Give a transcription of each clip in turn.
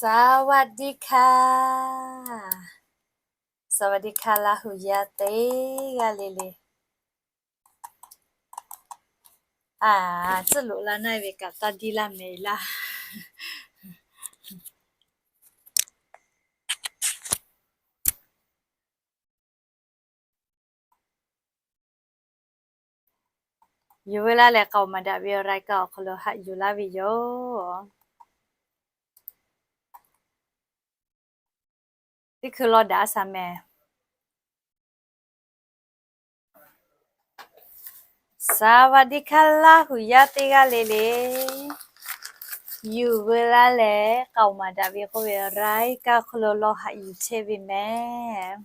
สวัสดีค่ะ สวัสดีค่ะ Laˇ huˍ yaˇ teˇ g'aˇ le le. A, tcuhˉ loꞈ la naˆ ve kaꞈ taˇ diˇ laˇ mehˍ laˇ. Yuˬ veu laˇ leh k'aoˍ maˍ daꞈ ve awˬ รายการ awˬ hk'aw lo haꞈ yuˬ laˇ ve yoˬ. Teˇ hkui law daꞈ a shaˍ mehˍ. สวัสดีค่ะ Laˇ huˍ yaˇ teˇ g'aˇ le le. Yuˬ veu laˇ leh k'aoˍ maˍ daꞈ ve k'oˆ ve awˬ รายการ awˬ hk'aw lo law haꞈ yuˬ chehˇ ve mehˍ.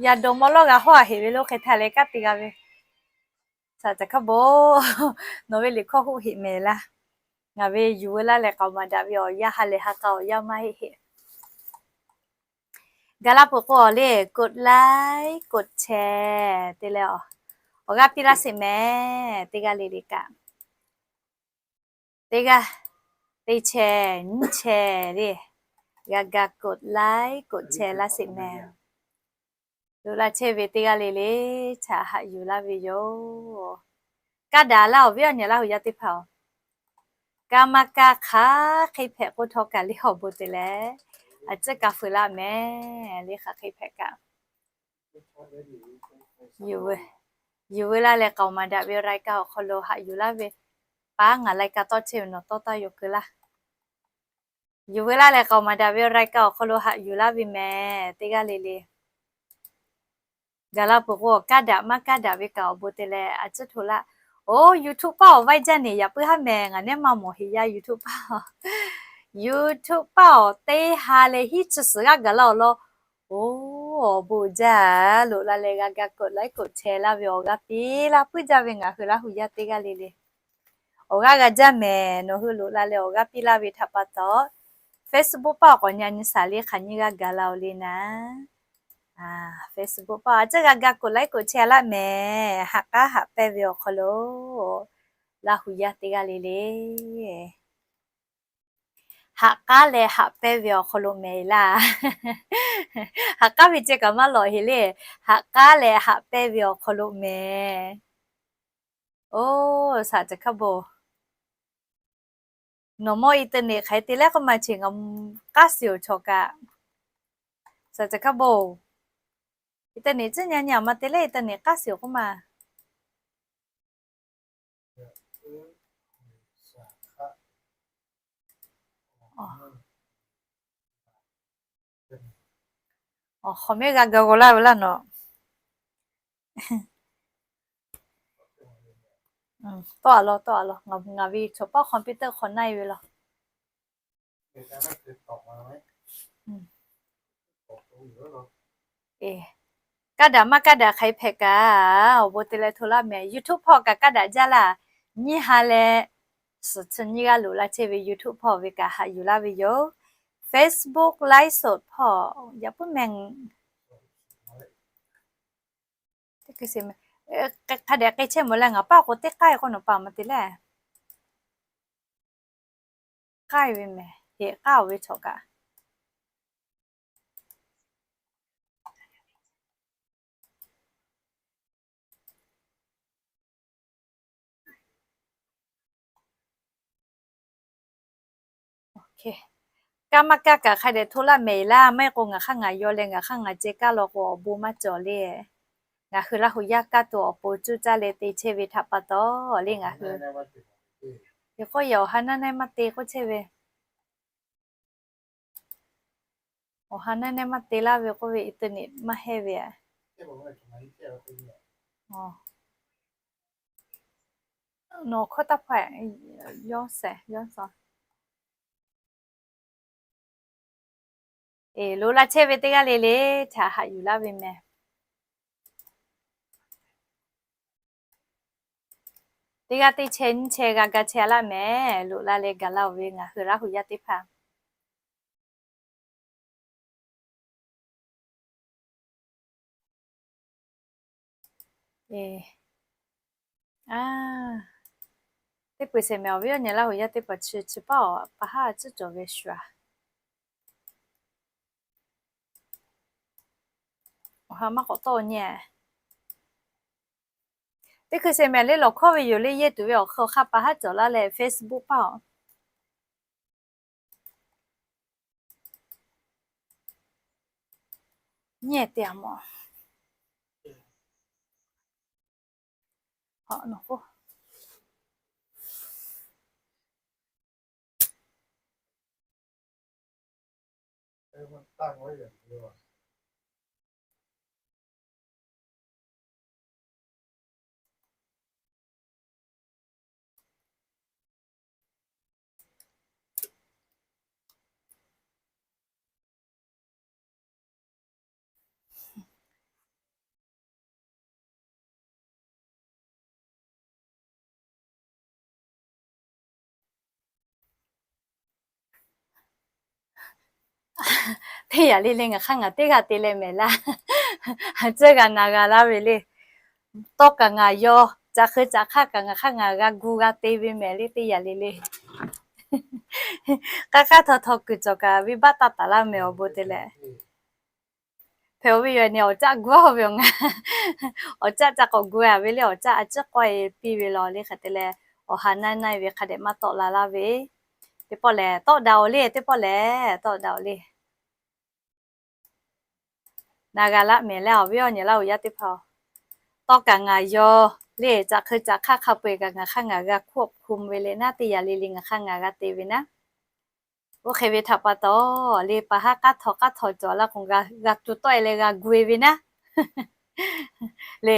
Yaꞈ dawˬ maw lawˇ g'a hawˇ a heꞈ ve lo hk'e htaˇ leh kaˉ te g'a ve. Saˍ caˬ hkaˇ bon, nawˬ ve liꞈ hkawˇ huˆ heꞈ mehˍ laˇ. Ngaˬ ve yuˬ veu laˇ leh k'aoˍ maˍ daꞈ ve awˬ yanˇ ha lehˬ ha k'a awˬ yanˇ maˇ heˆ heˆ. Gaˬ la peuˬ k'o awˬ le กดไลค์ กดแชร์ te leh awˬ g'aˇ piˇ laˇ sheˍ mehˍ. Teˇ g'aˇ le le kaꞈ, teˇ g'aˇ, teˇ chehˇ nyiˇ chehˇ le, g'a ga กดไลค์ กดแชร์ laˇ sheˍ mehˍ. Loꞈ la chehˇ ve teˇ g'aˇ le le htaꞈ haꞈ yuˬ laˇ ve yoˬ. Kaˇ daꞈ laˇ awˬ viˉ awˬ nyi Laˇ huˍ yaˇ teˇ hpaˍ-oˬ, kaˇ maˇ kaˇ hk'aˬ hk'e hpehꞈ k'o htawˇ kaꞈ le awˬ bon te leh, a ciˉ ka feu laˇ mehˍ le hk'aˬ hk'e hpehꞈ kaꞈ. Yuˬ veu laˇ leh k'aoˍ maˍ daꞈ ve รายการ awˬ hk'aw lo haꞈ yuˬ laˇ ve, paˉ ngaˬ รายการ tawˇ chehˇ ve nawˬ tawˇ taˇ yaw keu laˇ. Yuˬ veu laˇ leh k'aoˍ maˍ daꞈ ve รายการ awˬ hk'aw lo haꞈ yuˬ laˇ ve mehˍ teˇ g'aˇ le le. Gaˬ la peuˬ k'o kaˇ daꞈ maˇ kaˇ daꞈ ve kaꞈ awˬ bon te leh a ciˉ hto laˇ. Oˇ, YouTube paˇ awˬ vaiˇ jaˇ neˍ yaꞈ puiˉ haˉ mehˍ, ngaˬ nehˉ maˇ mawˬ heꞈ yaˇ YouTube paˇ. YouTube paˇ awˬ teˇ ha leh hiˉ chi suhˍ g'aˇ gaˬ laˇ awˬ lawn. Oˇ, awˬ bon jaˇ, loꞈ la leh g'a ga กดไลค์ กดแชร์ laˇ ve awˬ g'aˇ piˇ laˇ puiˉ jaˇ ve ngaˬ hui Laˇ huˍ yaˇ teˇ g'aˇ le le. Awˬ g'aˇ g'a jaˇ mehˍ, nawˬ hui loꞈ la leh awˬ g'aˇ piˇ laˇ ve htaꞈ pa taw, Facebook paˇ awˬ k'awꞈ nyi nyi shaˍ le hk'aˬ nyiˇ g'aˇ gaˬ la-oˬ le naˍ. Facebook paˇ a ciˉ g'a ga กดไลค์ กดแชร์ laˇ mehˍ. Haꞈ k'aˉ haꞈ pehnˇ ve awˬ hk'aw lo Laˇ huˍ yaˇ teˇ g'aˇ le le. Haꞈ k'aˉ leh haꞈ pehnˇ ve awˬ hk'aw lo mehˍ laˇ. Haꞈ k'aˉ ve ceh kaꞈ maˇ lawꞈ heꞈ le. Haꞈ k'aˉ leh haꞈ pehnˇ ve awˬ hk'aw lo mehˍ. Oˇ, saˍ caˬ hkaˇ bon, nawˬ mawˇ internet hk'aˬ hk'e te leh k'oˆ ma chi ngaˬ k'aˉ shiˍ-oˬ chaw kaꞈ. Saˍ caˬ hkaˇ bon, internet ciˉ nyi nyi a ma te leh internet k'aˉ shiˍ-oˬ k'oˆ ma. Awˬ hk'awꞈ mehˉ g'a ga g'aw laˇ ve laˇ nawˬ. Tawˆ a law, tawˆ a law, ngaˬ ve chaw paˉ computer hk'aw naˆ e ve law. Kaˇ daꞈ maˇ kaˇ daꞈ hk'aˬ hk'e hpehꞈ kaꞈ, awˬ bon te leh hto laˇ mehˍ. YouTube hpawˇ kaꞈ kaˇ daꞈ jaˇ laˇ. Nyiˇ ha leh suhˍ chi nyiˇ g'aˇ loꞈ la chehˇ ve YouTube hpawˇ ve kaꞈ haꞈ yuˬ laˇ ve yoˬ. Facebook ไลฟ์สด hpawˇ yaꞈ puiˉ mehˍ. Hk'a dehꞈ k'ai chehˇ mawˬ leh ngaˬ paˇ k'o teˇ k'aˇ e k'o nawˬ pa ma te leh k'ai ve mehˍ, heꞈ k'aˇ-oˬ ve chaw kaꞈ. Kaˇ maˇ kaˇ kaꞈ hk'a dehꞈ hto laˇ mehˍ laˇ. Maˇ heˆ k'o ngaˬ hk'aˇ ngaˬ yaw leh ngaˬ hk'aˇ ngaˬ ceh kaˇ law k'o awˬ bon maˇ cawˬ le. Ngaˬ hui Laˇ huˍ yaˇ kaˇ tuˬ awˬ pon cuˇ caˇ leh te chehˇ ve htaꞈ pa taw le ngaˬ hui. Hk'e k'oˆ yehˬ awˬ ha naˉ neˉ maˇ te k'oˆ chehˇ ve. Awˬ ha naˉ neˉ maˇ te laˇ ve k'oˆ ve internet maˇ heˆ ve. Nawˬ hkawˇ taˇ hpaˇ, yawˇ shehˍ yawˇ sha. Eˬ, loꞈ la chehˇ ve teˇ g'aˇ le le htaꞈ haꞈ yuˬ laˇ ve mehˍ. Teˇ g'aˇ teˇ chehˇ nyiˇ chehˇ g'a ga chehˇ a laˇ mehˍ. Loꞈ la leh gaˬ la-oˬ ve ngaˬ hui Laˇ huˍ yaˇ teˇ hpaˍ. Teˇ pui sehˍ mehˍ awˬ viˉ awˬ nyi Laˇ huˍ yaˇ teˇ hpaˍ chi chi paˇ awˬ pa haˉ tcuhˉ cawˬ ve shu-a. Awˬ ha maˇ k'awꞈ tawˆ nyi. Teˇ hkui sehˍ mehˍ le lawˬ hkawˇ ve yoˬ le, yehˇ tuˬ ve awˬ hk'aw hk'a pa haˉ cawˬ laˇ leh Facebook paˇ awˬ nyi te a mawˬ. Teˇ yaꞈ le le ngaˬ hk'aˇ ngaˬ teˇ g'aˇ te leh mehˍ laˇ. Tcuhˇ g'a na g'a laˇ ve le. Tawˇ kaꞈ ngaˬ yaw, caꞈ hk'eu caꞈ hk'aˇ kaꞈ ngaˬ hk'aˇ ngaˬ g'a gu g'a te ve mehˍ le teˇ yaꞈ le le. K'aˇ k'aˇ htaw htaw kuiˬ cawˬ kaꞈ venˇbaˆ taˇ taˍ laˇ mehˍ awˬ bon te leh. Hpehꞈ-oˬ ve yoˬ, awˬ caˆ gu-a ve awˬ ngaˬ, awˬ caˆ ca k'awꞈ gu-a ve le, awˬ caˆ a ciˉ k'awehˇ piˇ ve law le hk'e te leh, awˬ ha naˇ naˇ ve hk'a dehꞈ maˇ tawˆ la laˇ ve. Teˇ pawˆ lehˬ tawˆ daꞈ-oˬ le, teˇ pawˆ lehˬ tawˆ daꞈ-oˬ le. Na g'a laˇ mehˍ leh awˬ viˉ awˬ nyi Laˇ huˍ yaˇ teˇ hpaˍ-oˬ, tawˇ kaꞈ ngaˬ yaw le, caꞈ hk'eu caꞈ hk'aˇ hk'a peu-eˬ kaꞈ ngaˬ hk'aˇ ngaˬ g'a hkuˇ hk'um ve le naˉ teˇ yaꞈ le le ngaˬ hk'aˇ ngaˬ g'a te ve naˉ. Oˇ hk'e ve htaꞈ pa taw, le pa haˉ k'aˉ htaw k'aˉ htaw cawˬ laˇ k'o, g'a tu tawˆ-e leh g'a gu-e ve naˉ. Le,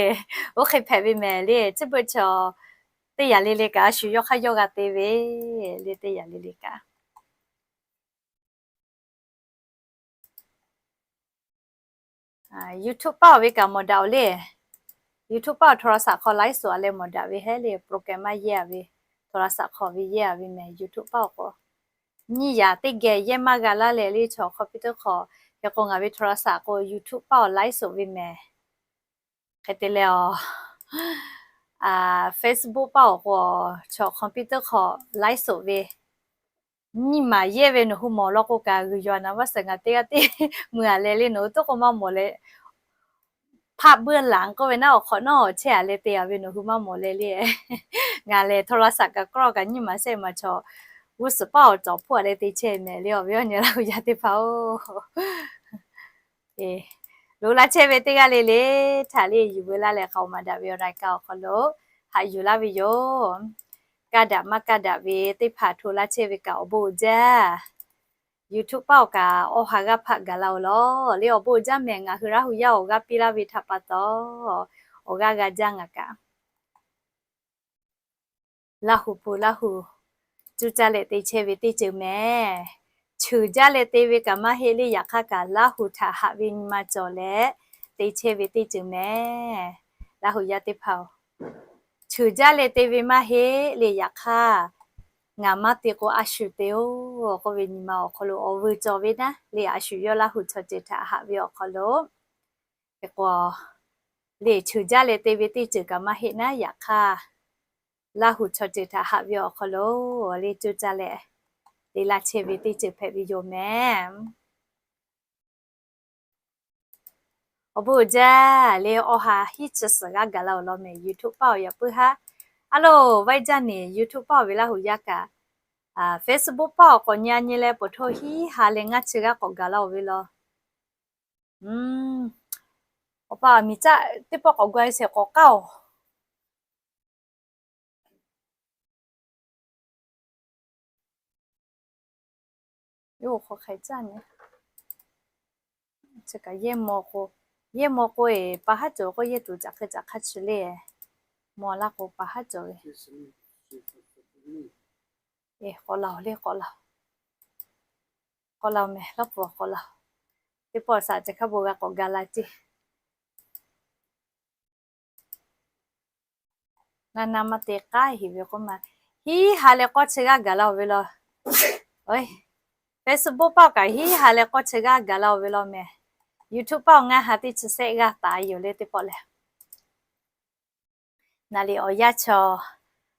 oˇ hk'e hpehꞈ ve mehˍ le, chi beuꞈ chaw teˇ yaꞈ le le kaꞈ a shu yawˇ hk'aˇ yawˇ g'a te ve le teˇ yaꞈ le le kaꞈ. YouTube paˇ-oˬ ve kaꞈ mawˬ daꞈ-oˬ le. YouTube paˇ-oˬ โทรศัพท์ hk'aw ไลฟ์สด a leh mawˬ daꞈ ve heˉ le, program maˇ yehˇ-a ve, โทรศัพท์ hk'aw ve yehˇ-a ve mehˍ YouTube paˇ-oˬ k'o. Nyiˇ yaꞈ teˇ geh yehˇ maˇ g'a laˇ leh le chaw คอมพิวเตอร์ hk'aw, hk'e k'o ngaˬ ve โทรศัพท์ k'o YouTube paˇ-oˬ ไลฟ์สด ve mehˍ. Hk'e te leh a, Facebook paˇ-oˬ k'o, chaw คอมพิวเตอร์ hk'aw ไลฟ์สด ve. Nyiˇ maˬ yehˇ ve nawˬ hui mawˬ law k'o kaꞈ g'uiˬ yaw naˍ vaˇ suhˍ ngaˬ teˇ g'aˇ teˇ mui-a leh le nawˬ hui toˉ k'o maˇ mawˬ leh, ภาพเบื้องหลัง k'oˆ ve naˉ awˬ hk'awꞈ nawˉ chehˇ-a leh te-a ve nawˬ hui maˇ mawˬ leh le. Ngaˬ lehˬ โทรศัพท์ kaꞈ กล้อง kaꞈ nyiˇ maˬ shehˆ maˬ chaw g'uˇ suhˍ paˇ awˬ cawˬ hpuˇ-a leh te chehˇ mehˍ le awˬ viˉ awˬ nyi Laˇ huˍ yaˇ teˇ hpaˍ-oˬ. Loꞈ la chehˇ ve teˇ g'aˇ le le htaꞈ le yuˬ veu laˇ leh k'aoˍ maˍ daꞈ ve awˬ รายการ awˬ hk'aw lo haꞈ yuˬ laˇ ve yoˬ. Kaˇ daꞈ maˇ kaˇ daꞈ ve teˇ hpaˍ hto laˇ chehˇ ve kaꞈ awˬ bon uiˍ jaˇ. YouTube paˇ awˬ kaꞈ awˬ ha g'aˇ hpaˆ gaˬ la-oˬ lawˬ le awˬ bon uiˍ jaˇ mehˍ. Ngaˬ hui Laˇ huˍ yaˇ awˬ g'aˇ piˇ laˇ ve htaꞈ pa taw, awˬ g'aˇ g'a jaˇ ngaˬ kaꞈ Laˇ huˍ peuˬ Laˇ huˍ cuˇ caˇ leh te chehˇ ve teˇ ceuˬ mehˍ. Cheuˬ jaˇ leh te ve kaꞈ maˇ heˆ le, yaꞈ hk'aˇ kaꞈ Laˇ huˍ htaꞈ haꞈ ve nyi ma cawˬ leh te chehˇ ve teˇ ceuˬ mehˍ. Laˇ huˍ yaˇ teˇ hpaˍ-oˬ, cheuˬ jaˇ leh te ve maˇ heˆ le, yaꞈ hk'aˇ ngaˬ maˇ te k'o a shu te-oˬ k'oˆ ve nyi ma awˬ hk'aw lo awˬ vuiˬ cawˬ ve naˉ le, a shu yawˇ Laˇ huˍ chaw ceuˬ htaꞈ haꞈ ve awˬ hk'aw lo, hk'e k'o, le cheuˬ jaˇ leh te ve teˇ ceuˬ kaꞈ maˇ heˆ naˉ, yaꞈ hk'aˇ Laˇ huˍ chaw ceuˬ htaꞈ haꞈ ve awˬ hk'aw lo le cuˇ caˇ leh te laˇ chehˇ ve teˇ ceuˬ hpehꞈ ve yoˬ mehˍ. Awˬ bon uiˍ jaˇ le, awˬ ha hiˉ chi suhˍ g'aˇ gaˬ la-oˬ lawˬ mehˍ. YouTube paˇ awˬ yaꞈ puiˉ haˉ, a loˬ vaˇ jaˇ neˬ YouTube paˇ awˬ ve Laˇ huˍ yaˇ kaꞈ, Facebook paˇ awˬ k'awꞈ nyi a nyi leh peuˬ hto hiˉ ha leh ngaˇ chi g'aˇ k'awꞈ gaˬ la-oˬ ve lawˬ. Awˬ pa miˬ caˆ teˇ pawˆ k'awꞈ gu-a sheˍ k'awꞈ k'aˉ-oˬ. Yawˇ hk'aw hk'e caˇ nyi. Chi kaꞈ yehˇ maw k'o, yehˇ maw k'o eˬ pa haˉ cawˬ k'o yehˇ tuˬ caꞈ hk'e caꞈ hk'aˇ chi le. Maw laˇ k'o pa haˉ cawˬ ve. Eˬ, k'awꞈ la-oˬ le, k'awꞈ la-oˬ. K'awꞈ la-oˬ mehˍ, lawˇ pfuhˍ k'awꞈ la-oˬ. Teˇ pawˆ saꞈ chi hk'a bon g'a k'awꞈ ga la ceˇ. Na na maˇ te k'aˉ heˍ ve k'oˆ ma. Hiˉ ha leh k'awˇ chi g'aˇ gaˬ la-oˬ ve lawˬ. Facebook paˇ awˬ kaꞈ hiˉ ha leh k'awˇ chi g'aˇ gaˬ la-oˬ ve lawˬ mehˍ. YouTube paˇ awˬ ngaˇ ha teˇ chi sehˆ g'aˇ taˍ yoˬ le teˇ pawˆ lehˬ. Naˍ liˍ awˬ yanˇ chaw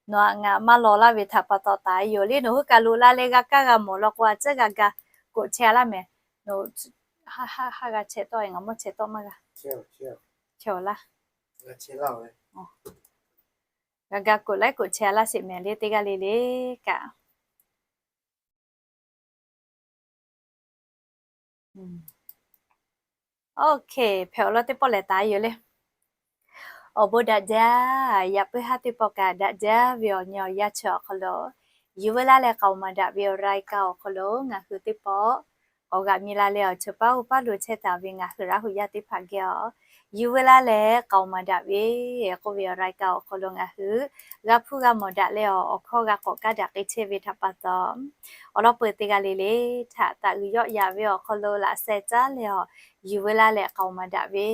nawˬ htaꞈ ngaˬ maˇ law laˇ ve htaꞈ pa taw taˍ yoˬ le. Nawˬ hui kaꞈ loꞈ la leh g'a kaˇ g'a mawˬ law k'o, a ciˉ g'a ga k'oˆ chehˇ laˇ mehˍ. Nawˬ ha g'a chehˇ tawˆ, ngaˬ mawˇ chehˇ tawˆ maˇ g'a. Chehˇ laˇ. G'a ga k'oˆ laiˉ k'oˆ chehˇ laˇ sheˍ mehˍ le, teˇ g'aˇ le le kaꞈ. Oˇ hk'e hpehꞈ awˬ lawn teˇ pawˆ lehˬ taˍ yoˬ le. Awˬ bon daꞈ jaˇ, yaꞈ puiˉ haˉ teˇ pawˆ kaꞈ daꞈ jaˇ ve awˬ nyi awˬ yanˇ chi awˬ hk'aw lo, yuˬ veu laˇ leh k'aoˍ maˍ daꞈ ve awˬ รายการ awˬ hk'aw lo ngaˬ hui teˇ pawˆ k'awꞈ g'aꞈ mi la leh awˬ cheuˬ paˉ uˉ paˉ lo chehˇ taˍ ve ngaˬ hui Laˇ hu yaˇ teˇ hpaˍ geh awˬ, yuˬ veu laˇ leh k'aoˍ maˍ daꞈ ve k'oˆ ve awˬ รายการ awˬ hk'aw lo ngaˬ hui g'a hpuˇ g'a mawˬ daꞈ leh awˬ, awˬ hkawˇ g'a k'awꞈ kaˇ daꞈ k'ai chehˇ ve htaꞈ pa taw, awˬ lawn peuˬ teˇ g'aˇ le le htaꞈ taꞈ g'uiˬ yawˆ yaꞈ ve awˬ hk'aw lo laꞈ sheh caˉ leh awˬ, yuˬ veu laˇ leh k'aoˍ maˍ daꞈ ve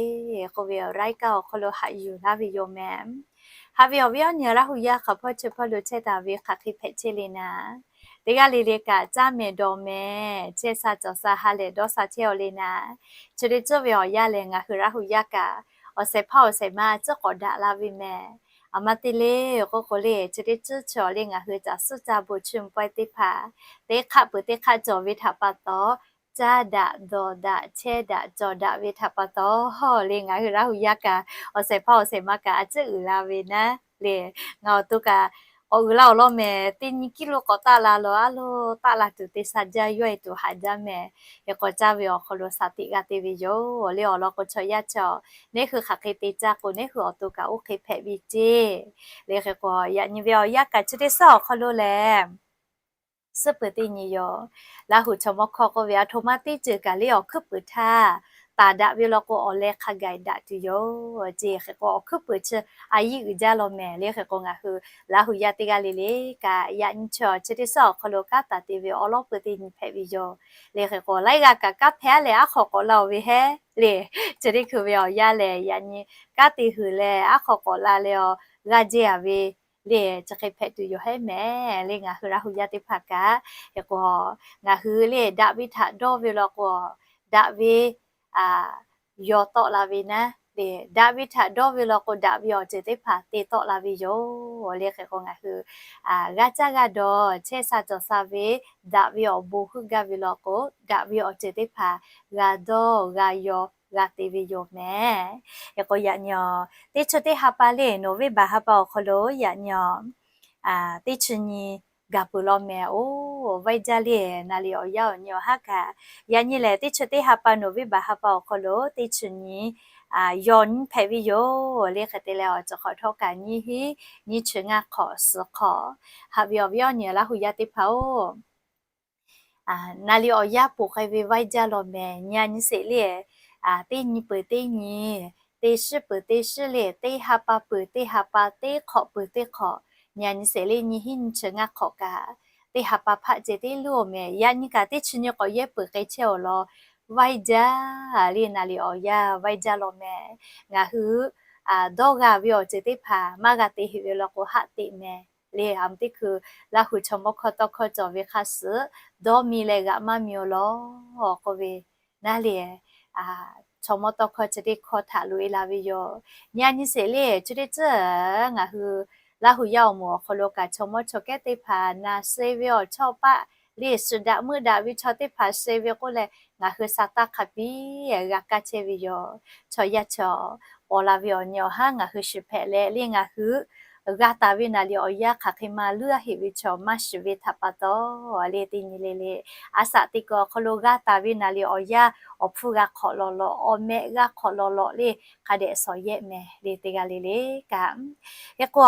k'oˆ ve awˬ รายการ awˬ hk'aw lo haꞈ yuˬ laˇ ve yoˬ mehˍ. Haꞈ ve awˬ viˉ awˬ nyi Laˇ hu yaˇ hk'aˬ hpawˇ chi hpawˇ lo chehˇ taˍ ve hk'aˬ hk'e hpehꞈ chehˇ le naˍ, teˇ g'aˇ le le kaꞈ caˇ mehˍ dawˬ mehˍ, chehˇ sha cawˬ sha ha lehˬ dawˇ sha chehˇ aw le naˍ, chi teˇ ceuˬ ve awˬ yanˇ lehˬ ngaˬ hui Laˇ hu yaˇ kaꞈ awˬ shehˍ hpaˇ awˬ shehˍ ma a ciˉ k'awꞈ daꞈ la ve mehˍ. Aˬ ma te le k'oˆ k'o le, chi teˇ ceuˬ chi awˬ le ngaˬ hui caˬ suhˉ caˇ bon chi mvuh pawehˇ teˇ hpaˍ teˇ hk'aˆ peuˬ teˇ hk'aˆ cawˬ ve htaꞈ pa taw, caˇ daꞈ dawˬ daꞈ chehˇ daꞈ cawˬ daꞈ ve htaꞈ pa taw le ngaˬ hui Laˇ hu yaˇ kaꞈ awˬ shehˍ hpaˇ awˬ shehˍ ma kaꞈ a ciˉ uiˍ la ve naˉ le. Ngaˬ awˬ to kaꞈ k'awꞈ uiˍ la awˬ lawn mehˍ, teˇ nyi kiˇ lo k'awꞈ taˆ la lawˬ, a lo taˆ la tuˬ te sha jaˇ, yawˇ e tuˬ haꞈ jaˇ mehˍ. Hk'e k'awꞈ caˇ ve awˬ hk'aw lo shaˍ tiꞈ g'a te ve yoˬ le. Awˬ lawn k'o chaw yaˇ chaw, neˇ hui hk'aˬ hk'e te caˇ k'o neˇ hui awˬ to kaꞈ oˇ hk'e hpehꞈ ve ceˇ le. Hk'e k'o yaꞈ nyi ve awˬ yanˇ kaꞈ chi teˇ suhˉ awˬ hk'aw lo lehˬ suhˉ peuˬ teˇ nyi yoˬ. Laˇ hu chaw mawˇ hkawˇ k'oˆ ve, a htoꞈ ma teˇ ceuˬ kaꞈ le awˬ hkuiˉ puiˍ htaˇ taˍ daꞈ ve law k'o awˬ leh hk'a gaˬ daꞈ tuˬ yoˬ ceˇ. Hk'e k'o awˬ hkuiˉ puiˍ chi a yiˇ uiˍ jaˇ law mehˍ le. Hk'e k'o ngaˬ hui Laˇ hu yaˇ teˇ g'aˇ le le kaꞈ yaꞈ nyi chi awˬ chi teˇ suhˉ awˬ hk'aw lo kanˉ taˍ te ve awˬ lawn peuˬ teˇ nyi hpehꞈ ve yoˬ le. Hk'e k'o laiˉ g'aˇ kaꞈ kanˉ hpehˇ leh aˉ hk'aw k'awꞈ la-oˬ ve hehˉ le. Chi teˇ hkui ve awˬ yanˇ lehˬ yaꞈ nyi kanˉ te huiˬ leh aˉ hk'aw k'awꞈ la leh awˬ g'aˇ jehˇ a ve le, chi hk'e hpehꞈ tuˬ yoˬ hehˉ mehˍ le. Ngaˬ hui Laˇ hu yaˇ teˇ hpaˍ kaꞈ, hk'e k'o ngaˬ hui le daꞈ ve htaꞈ dawˇ ve law k'o daꞈ ve yaw tawˆ la ve naˉ le, daꞈ ve htaꞈ dawˇ ve law k'o daꞈ ve awˬ ceuˬ teˇ hpaˍ te tawˆ la ve yoˬ le. Hk'e k'o ngaˬ hui g'a caˇ g'a dawˬ chehˇ sha cawˬ sha ve daꞈ ve awˬ bon heuˆ gaˇ ve law k'o daꞈ ve awˬ ceuˬ teˇ hpaˍ g'a dawˇ g'a yaw g'a te ve yoˬ mehˍ. Hk'e k'o yaꞈ nyi teˇ chi teˇ ha pa le November ha pa awˬ hk'aw lo yaꞈ nyi teˇ chi nyi gaˬ peuˬ law mehˍ. Oˇ vaiˇ jaˇ le naˍ liˍ awˬ yanˇ awˬ nyi awˬ haˉ kaꞈ, yaꞈ nyi lehˬ teˇ chi teˇ ha pa November ha pa awˬ hk'aw lo teˇ chi nyi yaw nyi hpehꞈ ve yoˬ le. Hk'e te leh awˬ ceuˬ hk'awꞈ htawˇ kaꞈ nyiˇ hinˉ nyiˇ chi ngaˇ hk'awꞈ suhˍ hk'awꞈ. Haꞈ ve awˬ viˉ awˬ nyi Laˇ hu yaˇ teˇ hpaˍ-oˬ, naˍ liˍ awˬ yanˇ poˬ k'ai ve vaiˇ jaˇ law mehˍ. Nyi a nyi sheˍ le teˇ nyi peuˬ teˇ nyi, teˇ shiˉ peuˬ teˇ shiˉ le, teˇ ha pa peuˬ teˇ ha pa, teˇ hk'awꞈ peuˬ teˇ hk'awꞈ, nyi a nyi sheˍ le nyiˇ hinˉ nyiˇ chi ngaˇ hk'awꞈ kaꞈ, teˇ ha pa hpaˆ ceh teˇ luˇ-oˬ mehˍ. Yaꞈ nyi kaꞈ teˇ chi nyi k'awꞈ yehˇ peuˬ k'ai chehˇ awˬ lawn vaiˇ jaˇ le naˍ liˍ awˬ yanˇ vaiˇ jaˇ law mehˍ. Ngaˬ hui dawˇ g'a ve awˬ ceuˬ teˇ hpaˍ maˇ g'a te heꞈ ve law k'o haˆ teꞈ mehˍ le. A mvuh teˇ hkui Laˇ hu chaw mawˇ hkawˇ tawˇ hkawˇ cawˬ ve hk'a suhˍ dawˇ mi leh g'aꞈ maˇ mi awˬ lawn k'oˆ ve naˉ le, chaw mawˇ tawˇ hkawˇ chi teˇ hkawˇ htaꞈ loꞈ e la ve yoˬ. Nyi a nyi sheˍ le chi teˇ ceuˬ ngaˬ hui Laˇ hu yaˇ awˬ moˍ awˬ hk'aw lo kaꞈ chaw mawˇ chaw kehˉ teˇ hpaˍ naˬ sheh ve awˬ chawˇ paˆ le, suhˍ daꞈ meuˆ daꞈ ve chaw teˇ hpaˍ sheh ve k'oˆ leh ngaˬ hui sha taˇ hk'a piˇ g'a kaˇ chehˇ ve yoˬ. Chaw yaˇ chaw paw la ve awˬ nyi awˬ haˉ ngaˬ hui shiˍ hpehꞈ leh le ngaˬ hui g'a taˍ ve naˍ liˍ awˬ yanˇ hk'aˬ hk'e ma luˇ a heꞈ ve chaw maˇ shiˍ ve htaꞈ pa taw le teˇ nyi le le, a shaꞈ teꞈ kuiˬ awˬ hk'aw lo g'a taˍ ve naˍ liˍ awˬ yanˇ awˬ hpfuhˇ g'a hk'awꞈ lawꞈ lawꞈ, awˬ meh g'a hk'awꞈ lawꞈ lawꞈ le hk'a dehꞈ shawˍ yehˆ mehˍ le teˇ g'aˇ le le kaꞈ. Hk'e k'o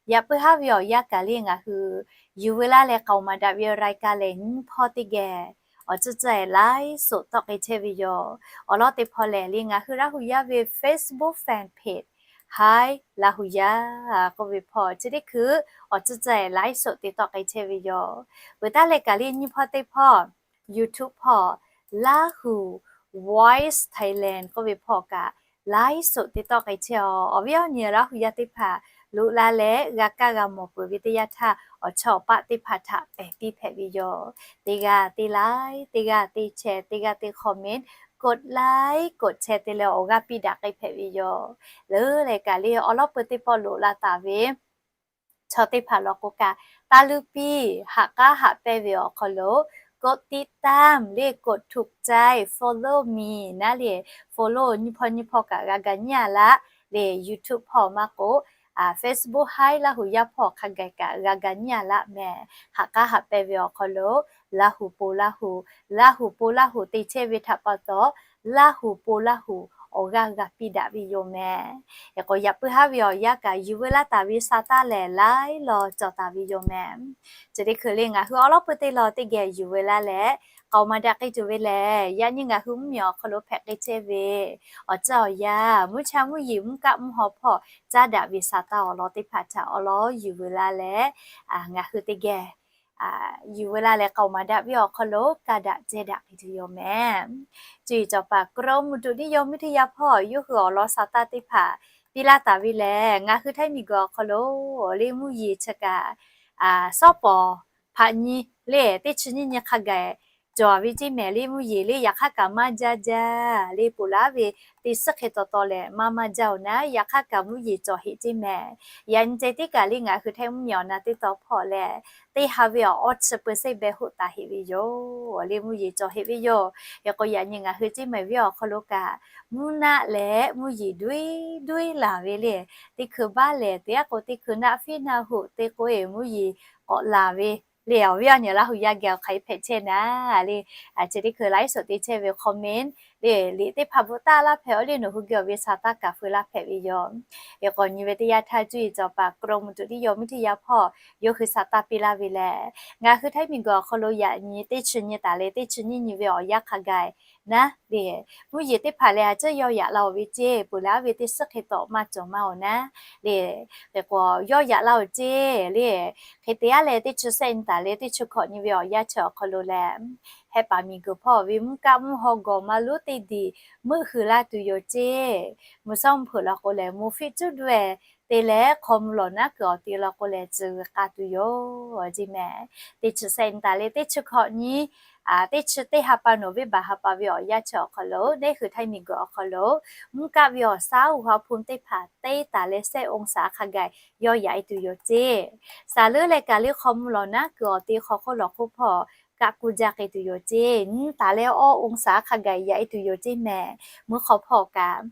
yaꞈ puiˉ haˉ ve awˬ yanˇ kaꞈ le ngaˬ hui yuˬ veu laˇ leh k'aoˍ maˍ daꞈ ve raiˍ kaꞈ lehˬ nyiˇ hpawˇ teˇ geh awˬ tcuhˇ tcuhˇ e ไลฟ์สด tawˆ k'ai chehˇ ve yoˬ. Awˬ lawn teˇ hpawˇ lehˬ le ngaˬ hui Laˇ hu yaˇ ve Facebook fan page Hi Laˇ hu yaˇ k'oˆ ve hpawˇ chi teˇ hkui awˬ tcuhˇ tcuhˇ e ไลฟ์สด te tawˆ k'ai chehˇ ve yoˬ. Peuˬ taˉ leh kaꞈ le nyiˇ hpawˇ teˇ hpawˇ YouTube hpawˇ Laˇ hu Voice Thailand k'oˆ ve hpawˇ kaꞈ ไลฟ์สด te tawˆ k'ai chehˇ a. Awˬ viˉ awˬ nyi Laˇ hu yaˇ teˇ hpaˍ loꞈ la leh g'a kaˇ g'a mawˬ peuˬ ve teˇ yanˇ htaˇ awˬ chawˇ awˬ paˆ teˇ hpaˍ htaꞈ pehˬ piˇ hpehꞈ ve yoˬ. Teˇ g'aˇ teˇ like, teˇ g'aˇ teˇ share, teˇ g'aˇ teˇ comment, กดไลค์ กดแชร์ te leh awˬ g'aˇ piˇ daꞈ k'ai hpehꞈ ve yoˬ. Leuˉ leh kaꞈ le awˬ lawˉ peuˬ teˇ pawˆ loꞈ la taˍ ve chaw teˇ hpaˍ law k'o kaꞈ, taˇ luˇ piˇ haꞈ k'aˉ haꞈ pehnˇ ve awˬ hk'aw lo กดติดตาม le กดถูกใจ follow me naˉ le, follow nyiˇ hpawˇ nyiˇ hpawˇ kaꞈ g'a ga nyiˉ a laˇ le, YouTube hpawˇ maˇ k'o, Facebook haiˉ Laˇ huˍ yaˇ hpawˇ hk'a gaˬ kaꞈ g'a ga nyiˉ a laˇ mehˍ. Haꞈ k'aˉ haꞈ pehnˇ ve awˬ hk'aw lo Laˇ huˍ po Laˇ huˍ, Laˇ huˍ po Laˇ huˍ te chehˇ ve htaꞈ pa taw, Laˇ huˍ po Laˇ huˍ awˬ g'aˇ g'a piˇ daꞈ ve yoˬ mehˍ. Hk'e k'o yaꞈ puiˉ haˉ ve awˬ yanˇ kaꞈ yuˬ veu laˇ taˍ ve sa taˇ lehˬ laiˉ law cawˬ taˍ ve yoˬ mehˍ. Chi teˇ hkui le ngaˬ hui awˬ lawˉ peuˬ teˇ law teˇ geh yuˬ veu laˇ leh, k'aoˍ maˍ daꞈ k'ai tuˬ ve lehˬ, yaꞈ nyi ngaˬ hui mvuhˇmiˬ awˬ hk'aw lo hpehꞈ k'ai chehˇ ve awˬ ceuˬ awˬ yanˇ, mvuhˇ cha mvuhˇ yeˬ mvuhˇ kaˆ mvuhˇ haw hpawˇ caˉ daꞈ ve sa taˇ awˬ lawn teˇ hpaˍ htaꞈ awˬ lawn yuˬ veu laˇ leh, ngaˬ hui teˇ geh yuˬ veu laˇ leh k'aoˍ maˍ daꞈ ve awˬ hk'aw lo ka daꞈ ceh daꞈ k'ai tuˬ yoˬ mehˍ. Cuˇ yiˍ cawˬ paˍ กรมอุตุนิยมวิทยา hpawˇ yawˇ hui awˬ lawn sa taˇ teˇ hpaˍ piˇ laˇ taˍ ve lehˬ, ngaˬ hui Htaiˇ miˬguiˬ awˬ hk'aw lo le mvuhˇ yeˬ chi kaꞈ sawˉ pawˍ hpaꞈ nyi le teˇ chi nyiˇ nyi hk'a gaˬ cawˬ ve ceˇ mehˍ. Le mvuhˇ yeˬ le yaꞈ hk'aˇ kaꞈ maˇ jaˇ jaˇ le, ponˬ laˉ ve teˇ suhˉ hk'e taw taw lehˬ maˇ maˇ jaˇ oˬ naˉ, yaꞈ hk'aˇ kaꞈ mvuhˇ yeˬ cawˬ heꞈ ceˇ mehˍ. Yaꞈ nyi ceh tiˉ kaꞈ le ngaˬ hui Htaiˇ mvuhˇmiˬ awˬ na teˇ taw hpawˇ lehˬ, teˇ ha ve awˬ awˇ chi เปอร์เซ็นต์ beh hoˆ taˍ heꞈ ve yoˬ. Le mvuhˇ yeˬ cawˬ heꞈ ve yoˬ. Hk'e k'o yaꞈ nyi ngaˬ hui ceˇ mehˍ ve awˬ hk'aw lo kaꞈ, mvuhˇ naˆ leh mvuhˇ yeˬ duiˉ duiˉ laˬ ve le. Teˇ hkui baˆ lehˬ te aˉ k'o teˇ hkui naˆ fiˉ naˆ hoꞈ te k'o e mvuhˇ yeˬ k'awꞈ laˬ ve le. Awˬ viˉ awˬ nyi Laˇ huˍ yaˇ geh awˬ hk'aˬ hk'e hpehꞈ chehˇ naˉ le, chi teˇ hkui laiˉ suhˍ te chehˇ ve comment le liꞈ teˇ hpaˍ bvuhꞈ taˍ laˇ hpehꞈ, awˬ liˇ nawˬ hui geh awˬ ve sa taˇ kaꞈ feu laˇ hpehꞈ ve yoˬ. Hk'e k'o nyi ve teˇ yanˇ htaˇ cuˇ yiˍ cawˬ paˍ กรมอุตุนิยมวิทยา hpawˇ yawˇ hui sa taˇ piˇ laˇ ve lehˬ, ngaˬ hui Htaiˇ miˬguiˬ awˬ hk'aw lo yaꞈ nyi teˇ chi nyi taˍ leh teˇ chi nyiˇ nyi ve awˬ yanˇ hk'a gaˬ naˉ le, mvuhˇ yeˬ teˇ hpaˍ lehˬ a ciˉ yawˇ yaꞈ la oˬ ve ceˇ, ponˬ laˉ ve teˇ suhˉ hk'e taw maˇ cawˬ maˇ oˬ naˉ le. Hk'e k'o yawˇ yaꞈ la oˬ ceˇ le. Hk'e te aˉ leh teˇ chi sehˆ nyi taˍ leh teˇ chi hkawꞈ nyi ve awˬ yanˇ chi awˬ hk'aw lo lehˬ, heh paˍ miˬguiˬ hpawˇ ve mvuhˇ kaˆ mvuhˇ haw gawˬ maˇ lonˉ teˇ diˬ meuˆ hui laˇ tuˬ yoˬ ceˇ. Mvuhˇ shawˉ mvuhˇ hpeuꞈ law k'o lehˬ mvuhˇ fiˆ cuˉ daweh te leh hk'aw mvuh lawˬ naˉ kuiˬ awˬ te law k'o lehˬ tcuh g'uiˬ k'a tuˬ yoˬ ceˇ mehˍ. Teˇ chi sehˆ nyi taˍ leh teˇ chi hkawꞈ nyi teˇ chi teˇ ha pa November ha pa ve awˬ yanˇ chi awˬ hk'aw lo neˉ hui Htaiˇ miˬguiˬ awˬ hk'aw lo mvuhˇ kaˆ ve awˬ saˉ uˬ ha hpu teˇ hpaˍ teˇ taˍ leh sehˆ องศา hk'a gaˬ yawˇ yaꞈ e tuˬ yoˬ ceˇ. Saˍ leuˉ leh kaꞈ le hk'aw mvuh lawˬ naˉ kuiˬ awˬ te hk'aw hk'oˆ lawˬ hk'oˆ hpawˇ kaꞈ kuˬ jaˇ k'ai tuˬ yoˬ ceˇ. Nyiˇ taˍ leh awˇ องศา hk'a gaˬ yaꞈ e tuˬ yoˬ ceˇ mehˍ. Mvuhˇ hk'aw hpawˇ kaꞈ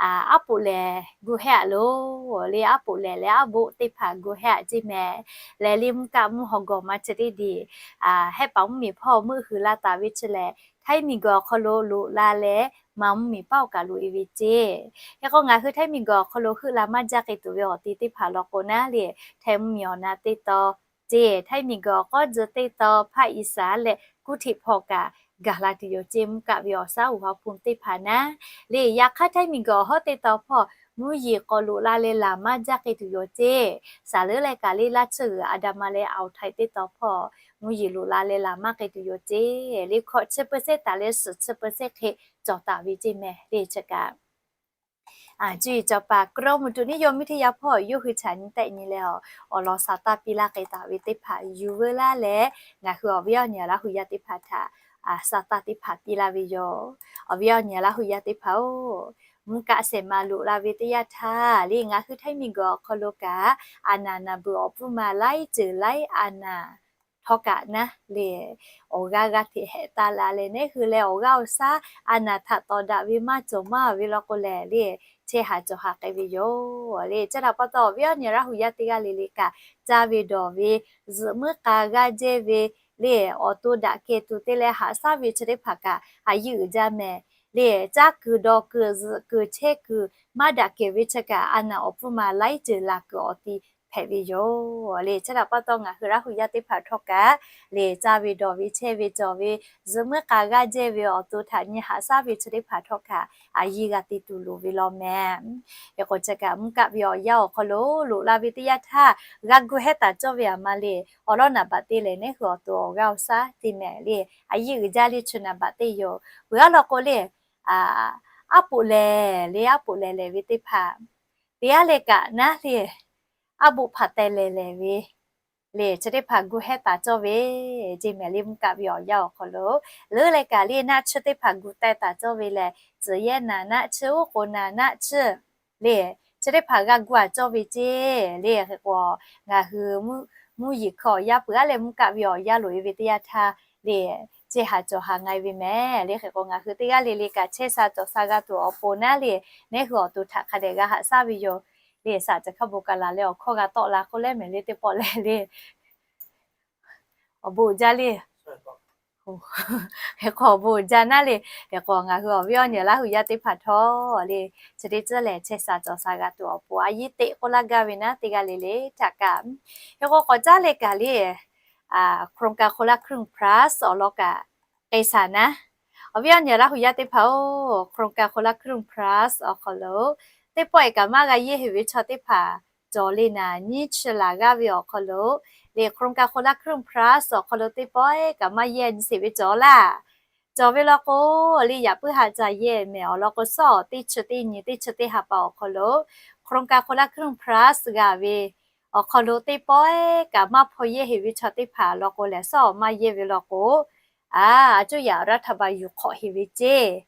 aˉ poꞈ lehˬ gu hehˉ aꞈ loˬ le, aˉ poꞈ lehˬ leh aˉ boˆ teˇ hpaˍ gu hehˉ aꞈ ceˇ mehˍ. Leh le mvuhˇ kaˆ mvuhˇ haw gawˬ maˇ chi teˇ diˬ heh paˍ mvuhˇmiˬ hpawˇ meuˆ hui la taˍ ve chi lehˬ, Htaiˇ miˬguiˬ awˬ hk'aw lo loꞈ la leh maˍ mvuhˇmiˬ paˉ awˬ kaˬ loꞈ e ve ceˇ. Hk'e k'o ngaˬ hui Htaiˇ miˬguiˬ awˬ hk'aw lo heuˆ la maˇ jaˇ k'ai tuˬ ve awˬ te teˇ hpaˍ law k'o naˉ le, Htaiˇ mvuhˇmiˬ awˬ na teˇ taw ceˇ, Htaiˇ miˬguiˬ awˬ k'awˇ tcuh teˇ taw hpaˆ iˍsaˍ leh kuˇ hteꞈ hpawˇ kaꞈ gaˬ la tuˬ yoˬ ceˇ. Mvuhˇ kaˆ ve awˬ saˉ uˬ ha hpu teˇ hpaˍ naˉ le, yaꞈ hk'aˇ Htaiˇ miˬguiˬ awˬ hawˉ teˇ taw hpawˇ mvuhˇ yeˬ k'awꞈ loꞈ la leh laˬ maˇ jaˇ k'ai tuˬ yoˬ ceˇ. Saˍ leuˉ leh kaꞈ le laˇ tsuhˇ g'uiˬ aˬ daꞈ ma leh awˬ htaiˍ teˇ taw hpawˇ mvuhˇ yeˬ loꞈ la leh laˬ maˇ k'ai tuˬ yoˬ ceˇ. Le hkawꞈ chi เปอร์เซ็นต์ taˍ leh suhˍ chi เปอร์เซ็นต์ hk'e cawˬ taˍ ve ceˇ mehˍ le. Chi kaꞈ cuˇ yiˍ cawˬ paˍ กรมอุตุนิยมวิทยา hpawˇ yawˇ hui chaꞈ nyi tehˆ nyi leh awˬ lawn sa taˇ piˇ laˇ k'ai taˍ ve teˇ hpaˍ yuˬ veu laˇ leh, ngaˬ hui awˬ viˉ awˬ nyi Laˇ huˍ yaˇ teˇ hpaˍ htaꞈ sa taˇ teˇ hpaˍ piˇ laˇ ve yoˬ. Awˬ viˉ awˬ nyi Laˇ huˍ yaˇ teˇ hpaˍ-oˬ, mvuhˇ kaˆ shehˍ ma loꞈ la ve teˇ yanˇ htaˇ le ngaˬ hui Htaiˇ miˬguiˬ awˬ hk'aw lo kaꞈ, a naˍ naˍ beuꞈ awˬ pfuhˇ ma laiˉ ceuˬ laiˉ a naˍ htawˇ kaꞈ naˉ le, awˬ g'aˇ g'aˇ hteꞈ hehꞈ taˍ la leh neˉ hui leh awˬ g'aˇ awˬ shaˉ a naˍ htaꞈ tawˍ daꞈ ve maˇ cawˬ maˇ ve law k'o lehˬ le, chehˇ haˍ cawˬ haˍ k'ai ve yoˬ le. Chi htaꞈ pa taw awˬ viˉ awˬ nyi Laˇ huˍ yaˇ teˇ g'aˇ le le kaꞈ, caˇ ve dawˬ ve, zuhꞈ muiˉ k'a g'aˇ jehˇ ve le, awˬ to daꞈ kehˬ tuˬ te leh haꞈ shaˉ ve chi teˇ hpaˍ kaꞈ a yiˇ uiˍ jaˇ mehˍ le. Caˇ kuiˬ dawˬ kuiˬ zuhꞈ kuiˬ chehˇ kuiˬ maˇ daꞈ kehˬ ve chi kaꞈ a naˍ awˬ pfuhˇ ma laiˉ ceuˬ laˬ kuiˬ awˬ ti hpehꞈ ve yoˬ le. Chi htaꞈ pa taw ngaˬ hui Laˇ huˍ yaˇ teˇ hpaˍ htawˇ kaꞈ le, caˇ ve dawˬ ve chehˇ ve cawˬ ve, zuhꞈ muiˉ k'a g'aˇ jehˇ ve awˬ to htaꞈ nyi haꞈ shaˉ ve chi teˇ hpaˍ htawˇ kaꞈ a yiˇ g'a te tuˬ loˍ ve law mehˍ. Hk'e k'o chi kaꞈ mvuhˇ kaˆ ve awˬ yanˇ awˬ hk'aw lo loꞈ la ve teˇ yanˇ htaˇ g'a gu hehˉ taˍ cawˇ ve aˬ ma le. Awˬ lawn naˍ baꞈ te lehˬ neˉ hui awˬ to awˬ g'aˇ awˬ shaˉ te mehˍ le, a yiˇ uiˍ jaˇ le chi naˍ baꞈ te yoˬ. Peuˬ aˉ law k'o le, aˉ poꞈ lehˬ le, aˉ poꞈ lehˬ lehˬ ve teˇ hpaˍ te aˉ leh kaꞈ naˉ le, aˉ boˆ hpaˍ teh lehˬ lehˬ ve le chi teˇ hpaˍ gu hehˇ taˍ cawˇ ve ceˇ mehˍ le. Mvuhˇ kaˆ ve awˬ yanˇ awˬ hk'aw lo leuˉ leh kaꞈ le naˆ tsuhˇ teˇ hpaˍ gu teh taˍ cawˇ ve lehˬ, tcuhˍ yehˇ naˍ naˆ tsuhˇ, oˉ k'oˍ naˍ naˆ tsuhˇ le chi teˇ hpaˍ g'a gu a cawˇ ve ceˇ le. Hk'e k'o ngaˬ hui mvuhˇ yeˬ hkui awˬ yanˇ peuˬ aˉ leh mvuhˇ kaˆ ve awˬ yanˇ loꞈ e ve teˇ yanˇ htaˇ le, ceˇ haˍ cawˬ haˍ nga e ve mehˍ le. Hk'e k'o ngaˬ hui teˇ g'aˇ le le kaꞈ chehˇ sha cawˬ sha g'a tuˬ awˬ pon naˉ le, neˉ hui awˬ to htaꞈ hk'a dehꞈ g'a haꞈ shaˉ ve yoˬ le. Saˍ caˬ hkaˇ bon kaꞈ laˬ leh awˬ hkawˇ g'a tawˆ la k'oˆ leh mehˍ le teˇ pawˆ leh le awˬ bon uiˍ jaˇ le. Hk'e k'o awˬ bon uiˍ jaˇ naˉ le. Hk'e k'o ngaˬ hui awˬ viˉ awˬ nyi Laˇ hu yaˇ teˇ hpaˍ htawˇ le, chi teˇ tcuhˉ lehˬ chehˇ sha cawˬ sha g'a tuˬ awˬ pon a yiˉ teꞈ k'oˆ laˇ gaˇ ve naˉ teˇ g'aˇ le le htaꞈ kaꞈ. Hk'e k'o k'awꞈ caˉ leh kaꞈ le โครงการคนละครึ่ง plus awˬ lawn kaꞈ k'ai shaˍ naˉ. Awˬ viˉ awˬ nyi Laˇ hu yaˇ teˇ hpaˍ-oˬ, โครงการคนละครึ่ง plus awˬ hk'aw lo teˇ pawˆ e kaꞈ maˇ g'a yehˇ heꞈ ve chaw teˇ hpaˍ cawˬ le naˍ, nyiˇ chi laˬ g'aˇ ve awˬ hk'aw lo le โครงการคนละครึ่ง plus awˬ hk'aw lo teˇ pawˆ e kaꞈ maˇ yehˇ nyi sheˍ ve cawˬ laˇ. Cawˬ ve law k'o le yaꞈ puiˉ haˆ ca yehˇ mehˍ awˬ lawn k'o, suhˉ awˬ teˇ chi teˇ nyi teˇ chi teˇ ha pa awˬ hk'aw lo โครงการคนละครึ่ง plus g'a ve awˬ hk'aw lo teˇ pawˆ e kaꞈ maˇ hpaw yehˇ heꞈ ve chaw teˇ hpaˍ law k'o lehˬ, suhˉ awˬ maˇ yehˇ ve law k'o, a, a cuˇ yaꞈ รัฐบาล yuˬ hk'awꞈ heꞈ ve ceˇ.